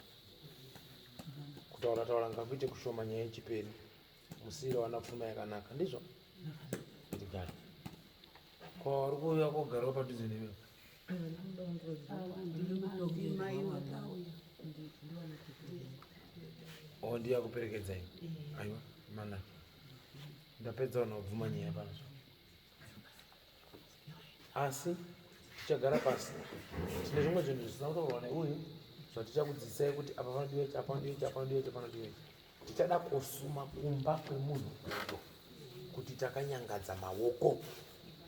kutaura taura ngakuite kushoma nyaya yechiperi musiyire wana pfuma yakanaka ndizvo ndigare ko uri kuuya kogarawo padhuze nemi o ndiye akuperekedzai aiwa manaka ndapedza vanhu vabvuma nyaya pano asi tichagara pasi tine zvimwe zvinhu zvisina kutaurwa neuyu zvatichakudzidzisai kuti apa panodiwa ichi apa panodiwa ichi apa panodiwa ichi apa panodiwa ichi tichada kusuma kumba kwemunhu uyo kuti takanyangadza maoko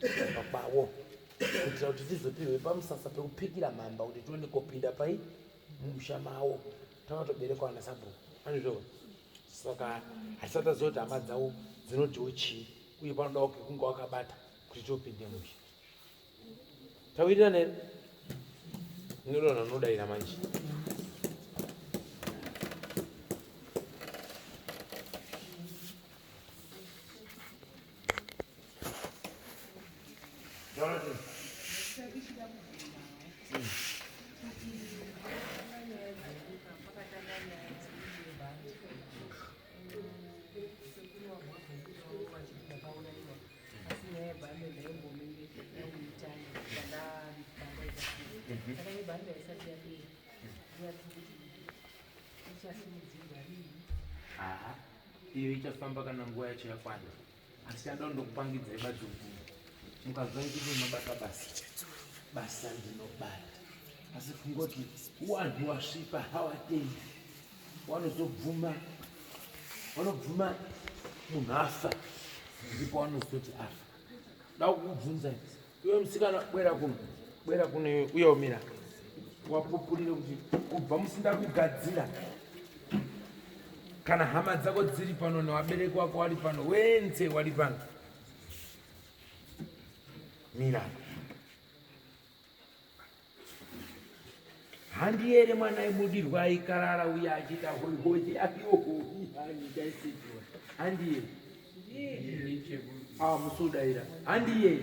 kumba kwavo kuitira kuti tizopihwe pamusasa pekupikira mhamba kuti tione kopinda pai mumusha mavo takatoberekwa ana sabhuku anizvo saka hatisati taziva kuti hama dzavo dzinotiwo chii uye panodawo kekunge wakabata kuti topinde musha tawirirana here inodonha unodaira manje Iyo ichafamba kana nguva yacho yakwana asi chada ndokupangidzai badzi mukazwa nditi mabata basa basa ndinobata asi kungoti wanhu wasvipa hawatendi wanozobvuma wanobvuma munhu afa ndipo wanozoti afa da kukubvunza iwe musikana bwera kuno bwera kuno iwe uye umira wapupurire kuti kubva musi ndakugadzira kana hama dzako dziri pano newabereki wako wari pano wenze wari pano mira handi here mwana aibudirwa aikarara uye achiita hoihoyi aiohoihanidaisejiwa handiye awa musi udaira handiye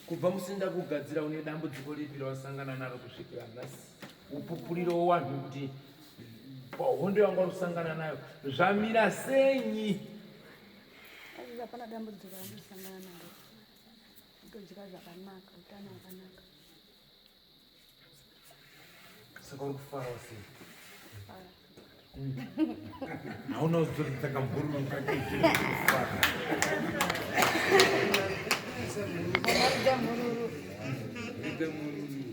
kubva musi ndakugadzira une dambudziko ripi rawasangana naro kusvikira nhasi upupuriro wanhu kuti hondo yanga uri kusangana nayo zvamira senyi hapana dambudziko randisangana naro kutodya zvakanaka utano hwakanaka saka uri kufarawo sei hauna kuzoridza kamhururu kakekufara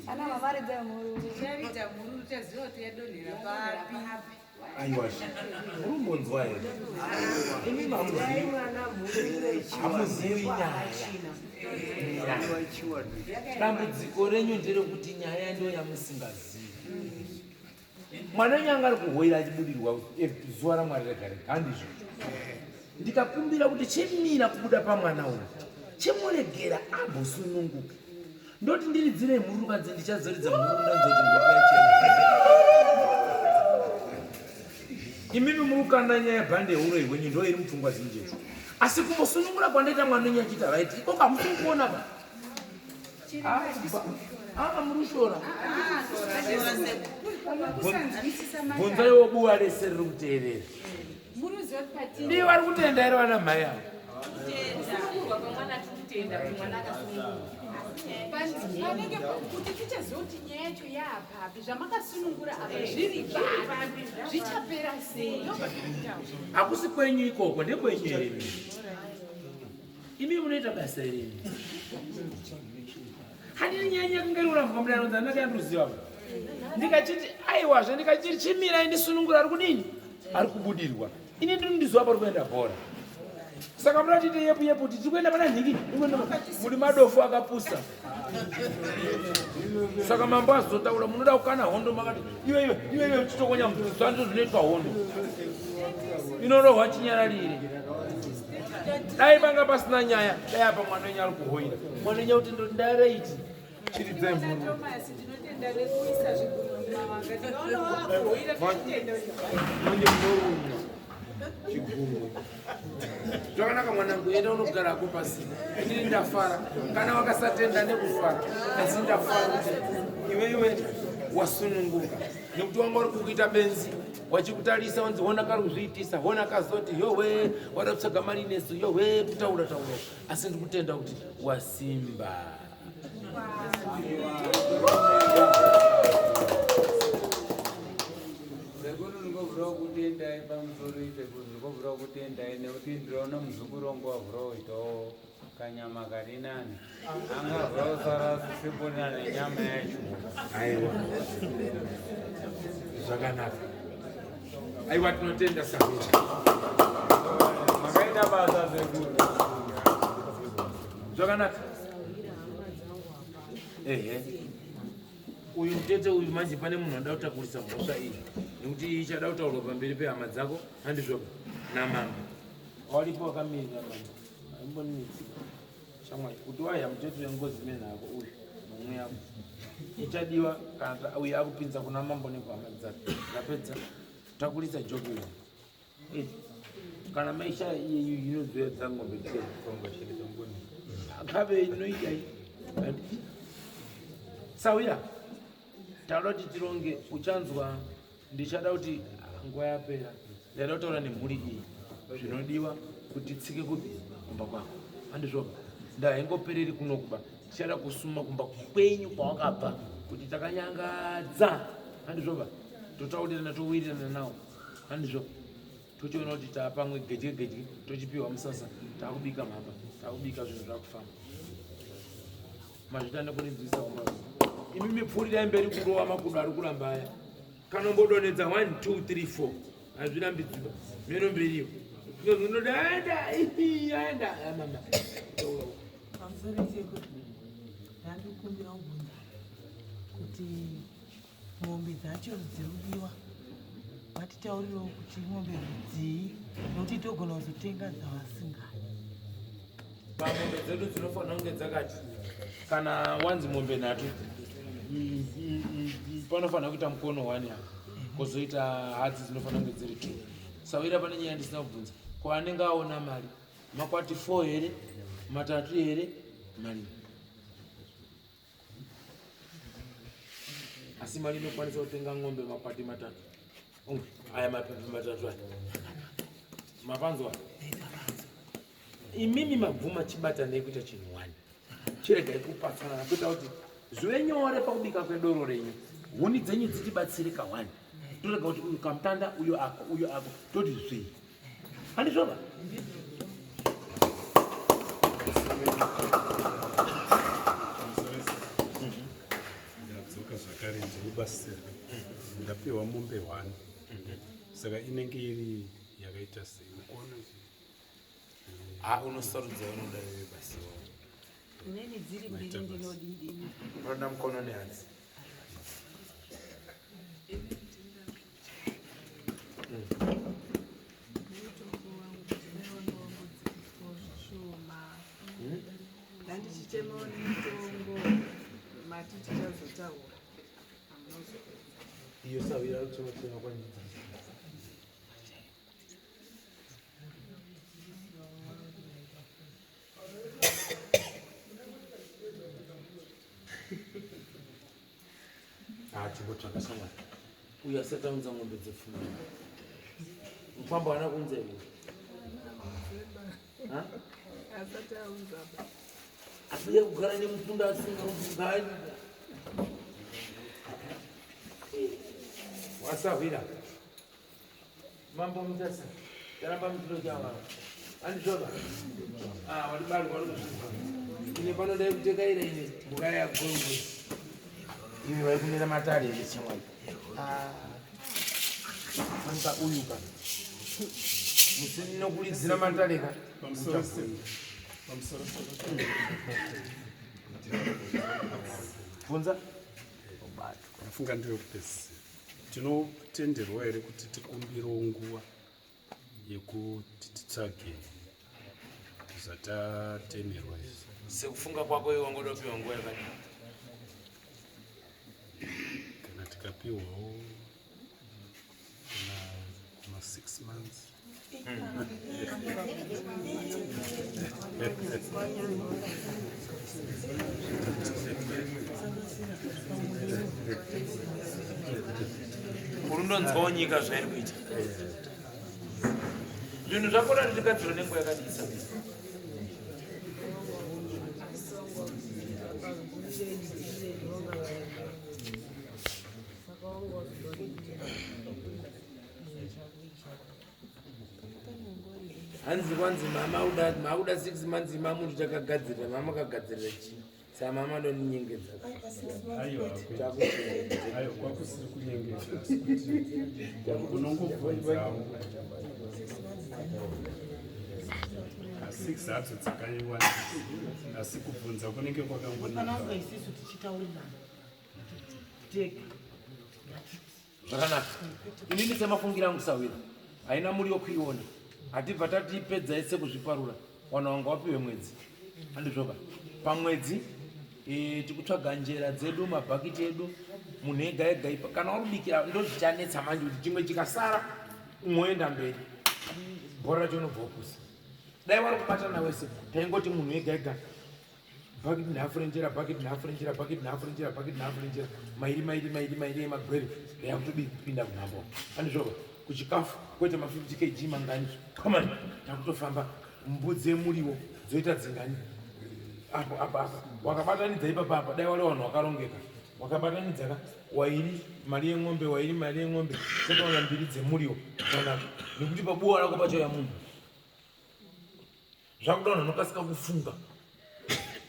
Ana mama ridza mhururu. Ticharidza mhururu taziva kuti yadonhera papi. Aiwa, murumbonzwa here? Imi hamuzivi nyaya. Dambudziko renyu nderekuti nyaya ndo yamusingazivi. Mwana wenyu anga ari kuhoira achibudirwa eh, zuva ramwari rega rega, handizvo? Ndikakumbira kuti chimira kubuda pamwana uyu, chimuregera ambosununguke. Ndoti ndiridzire mhuru kanzi ndichazoridza mhuru ndanzoti mhepo yachena. Imimi muri kukanda nyaya yebhande yehuroyi hwenyu ndo iri mupfungwa zhinji idzi. Asi kumbosunungura kwandaita mwana wenyu achiita right ikoko hamusi kuona ba. Ah, muri kushora. Bvunzaiwo buwa rese riri kuteerera. Ndiye vari kutenda here vana mhai ava? Kusunungurwa kwemwana tiri kutenda kuti mwana akasunungurwa. Panenge kuti tichaziva kuti nyaya yacho yaapapi, zvamakasunungura apa zviri papi, zvichapera sei. Hakusi kwenyu ikoko, ndekwenyu here? Imi munoita basa iri. Handini nyaya yakanga iri kurambwa mudaro dzandaka yandiruziva. Ndikachiti aiwazve ndikachiti chimirai ndisunungura ari kudini? Ari kubudirwa. Ini ndinondiziva pari kuenda bhora. Saka muda tiite yepu yepu kuti tiri kuenda pana nhingi muri madofu akapusa. Saka mambo azotaura munoda kukana hondo makati iwe iwe iwe iwe chitokonya mudzanzo zvinoitwa hondo. Inorohwa chinyararire. Dai panga pasina nyaya, dai apa mwana wenyu ari kuhoira. Mwana wenyu kuti ndaraiti. Chiridzai mhuru. Thomas, ndinotenda nekuisa zvigunwe mumavanga. Ndikaona wakuhoira tichitenda. Manje munorunywa chigumwe. Zvakanaka mwanangu, enda unogarako pasi. Inini ndafara. Kana wakasatenda nekufara, asi ndafara kuti iwe iwe wasununguka. Nekuti wanga uri kukuita benzi wachikutarisa wanzi hona kari kuzviitisa hona kazoti yowe wada kutsvaga mari nesu yowe kutaura taura asi ndikutenda kuti wasimba. Sekuru ndingovhura kutendai pamusoro sekuru ndingovhura kutendai nekuti ndinoona muzukuru wangu wavhura kuitawo kanyama kari nani angavhura kusara sipona nenyama yacho. Aiwa, zvakanaka. Aiwa, tinotenda Samira. Makaita basa sekuru. Zvakanaka. Ehe, uyu mutete uyu manje pane munhu anoda kutakurisa mhosva iyi nekuti ichada kutaurwa pamberi pehama dzako handizvoba namambo waripo wakamirira mambo aimbonetsi shamwari kuti waya mutete wengozi menhako uyu mumwe yako ichadiwa kana uyu akupinza kuna mambo nekuhama dzake. Ndapedza takurisa joki uyu kana maisha iyeyu inodzoya dzangombe kave inoita sawira. Tauda kuti tironge uchanzwa ndichada kuti nguva yapera ndaida kutaura nemhuri iyi zvinodiwa kuti tsike kupi kumba kwako handizvoba ndaingopereri kuno kuba tichada kusuma kumba kwenyu kwawakabva kuti takanyangadza handizvoba totaurirana towirirana nawo handizvo tochiona kuti taapamwe gedye gedye tochipiwa musasa taakubika mhamba taakubika zvinhu zvakufamba mazvita nekurinzwisa kumba imi mipfuurirai mberi kurova makudo ari kuramba aya kanombodonhedza 1 2 3 4 hazvirambidziba meno mberiyo inoda aenda aenda mama. Pamusoro sekuru, ndandikumbira kubvunza kuti mombe dzacho dziri kudiwa vatitaurirewo kuti mombe rudzii nokuti togona kuzotenga dzavasingadi. Pamombe dzedu dzinofanira kunge dzakati kana wanzi mombe nhatu panofanira kuita mukono one apa kwozoita hadzi dzinofanira kunge dziri two. Sawira pane nyaya ndisina kubvunza ko anenge aona mari makwati 4 here matatu here mari asi mari inokwanisa kutenga ng'ombe makwati matatu aya mapepe matatu aya mapanzwa imimi mabvuma chibatanei kuita chinhu wani chiregai kupatsanana kuita kuti zvive nyore pakubika kwedoro renyu huni dzenyu dzichibatsirika wani torega kuti uyu kamutanda uyo ako uyo ako toti zvii handizvoba. Ndadzoka zvakare ndiri basa ndapiwa mombe 1 saka inenge iri yakaita sei mukono? Ha, unosarudza unoda iwe basi. Inini dziri mbiri ndinodidini? Unoda mukono nehadzi. Mutongo wangu wangodzikiswawo zvishoma ndandichichemawo nemutongo mati tichazotaura hamunozopedza. Iyo sawira ruchema kwanjidza. Chimbotsvaka shamwari uyu asati aunza ng'ombe dzepfuma mukwambo haana kuunza here? Ha? Asati aunza ba. Asi kugara nemukunda asingaugari. Wasahwira. Mambo Mutasa. Taramba mutiro chava. Andizvoba. Ah, wati bari wari kuzvinzwa. Ine pano dai kutekaira ine mbuka yagongwe. Imi vari kumira matare here shamwari. Ah. Fanika uyu ka. Musinokulidzira matare ka. Pamusoro se. Pamusoro se. Bvunza. Ndafunga ndiri kupedzisira. Tinotenderwa here kuti tikumbirewo nguva yekuti titsvage zvatatemerwa izvi? Sekufunga kwako iwe wangoda kupiwa nguva yakadii? Kana tikapiwawo kana kuma 6 months. Urundonzwawo nyika zvairi kuita. Zvinhu zvakona zvichigadzirwa nenguva yakadii Sabisa? Hanzi kwanzi mama uda makuda 6 months mamuti takagadzirira mama kagadzirira chii? Saka mama ndoninyengedza. Aiwa, aiwa, kwakusiri kunyengedza, asi kuti unongobvunzawo. Six hadzo dzakaiwanda, asi kubvunza kunenge kwakangonaka. Pananga isisu tichitaurirana tega. Zvakanaka. Inini semafungira angu sahwira haina muriwo kuiona. Hatibva tatipedza ese kuzviparura. Wana wanga wapiwe mwedzi. Handizvoka. Pamwedzi tikutsvaga njera dzedu, mabhakiti edu, munhu ega ega ipa. Kana warubikira ndozvichanetsa manje kuti chimwe chikasara umwe oenda mberi. Bhora racho unobva wapusa. Dai wari kubatana wese taingoti munhu ega ega bhakiti nhafu renjera, bhakiti nhafu renjera, bhakiti nhafu renjera, bhakiti nhafu renjera, mairi mairi mairi mairi emagwere yakutopinda kunhambo. Handizvoka. Kuchikafu kwete ma 50 kg mangani. Come on, takutofamba mbudzi yemuriwo dzoita dzingani. Apo apa apa wakabatanidza ipapa apa dai wari vanhu wakarongeka. Wakabatanidza ka wairi mari yen'ombe, wairi mari yen'ombe, totoona mbiri dzemuriwo. Zvakanaka. Nekuti pabuwa rako pachauya munhu. Zvakuda vanhu vanokasika kufunga.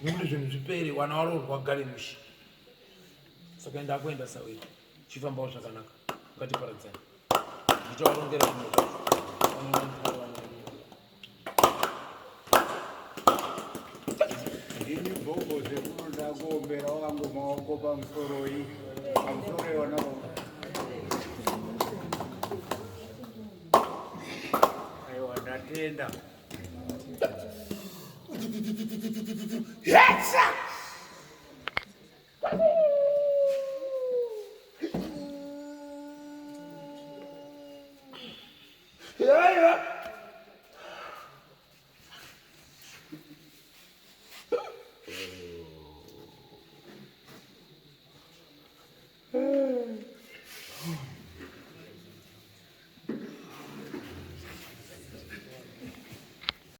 Nekuti zvinhu zvipere, wana waroorwa gare mushe. Saka enda akuenda sawira. Chifambawo zvakanaka. Ngatiparadzane. Ndichavarongera zvimwe zvacho. Ndini bhobho zvemunoda kuombera wangu maoko pamusoroi. Pamusoro iwona baba. Aiwa ndatenda. Yetsa! Aiwa.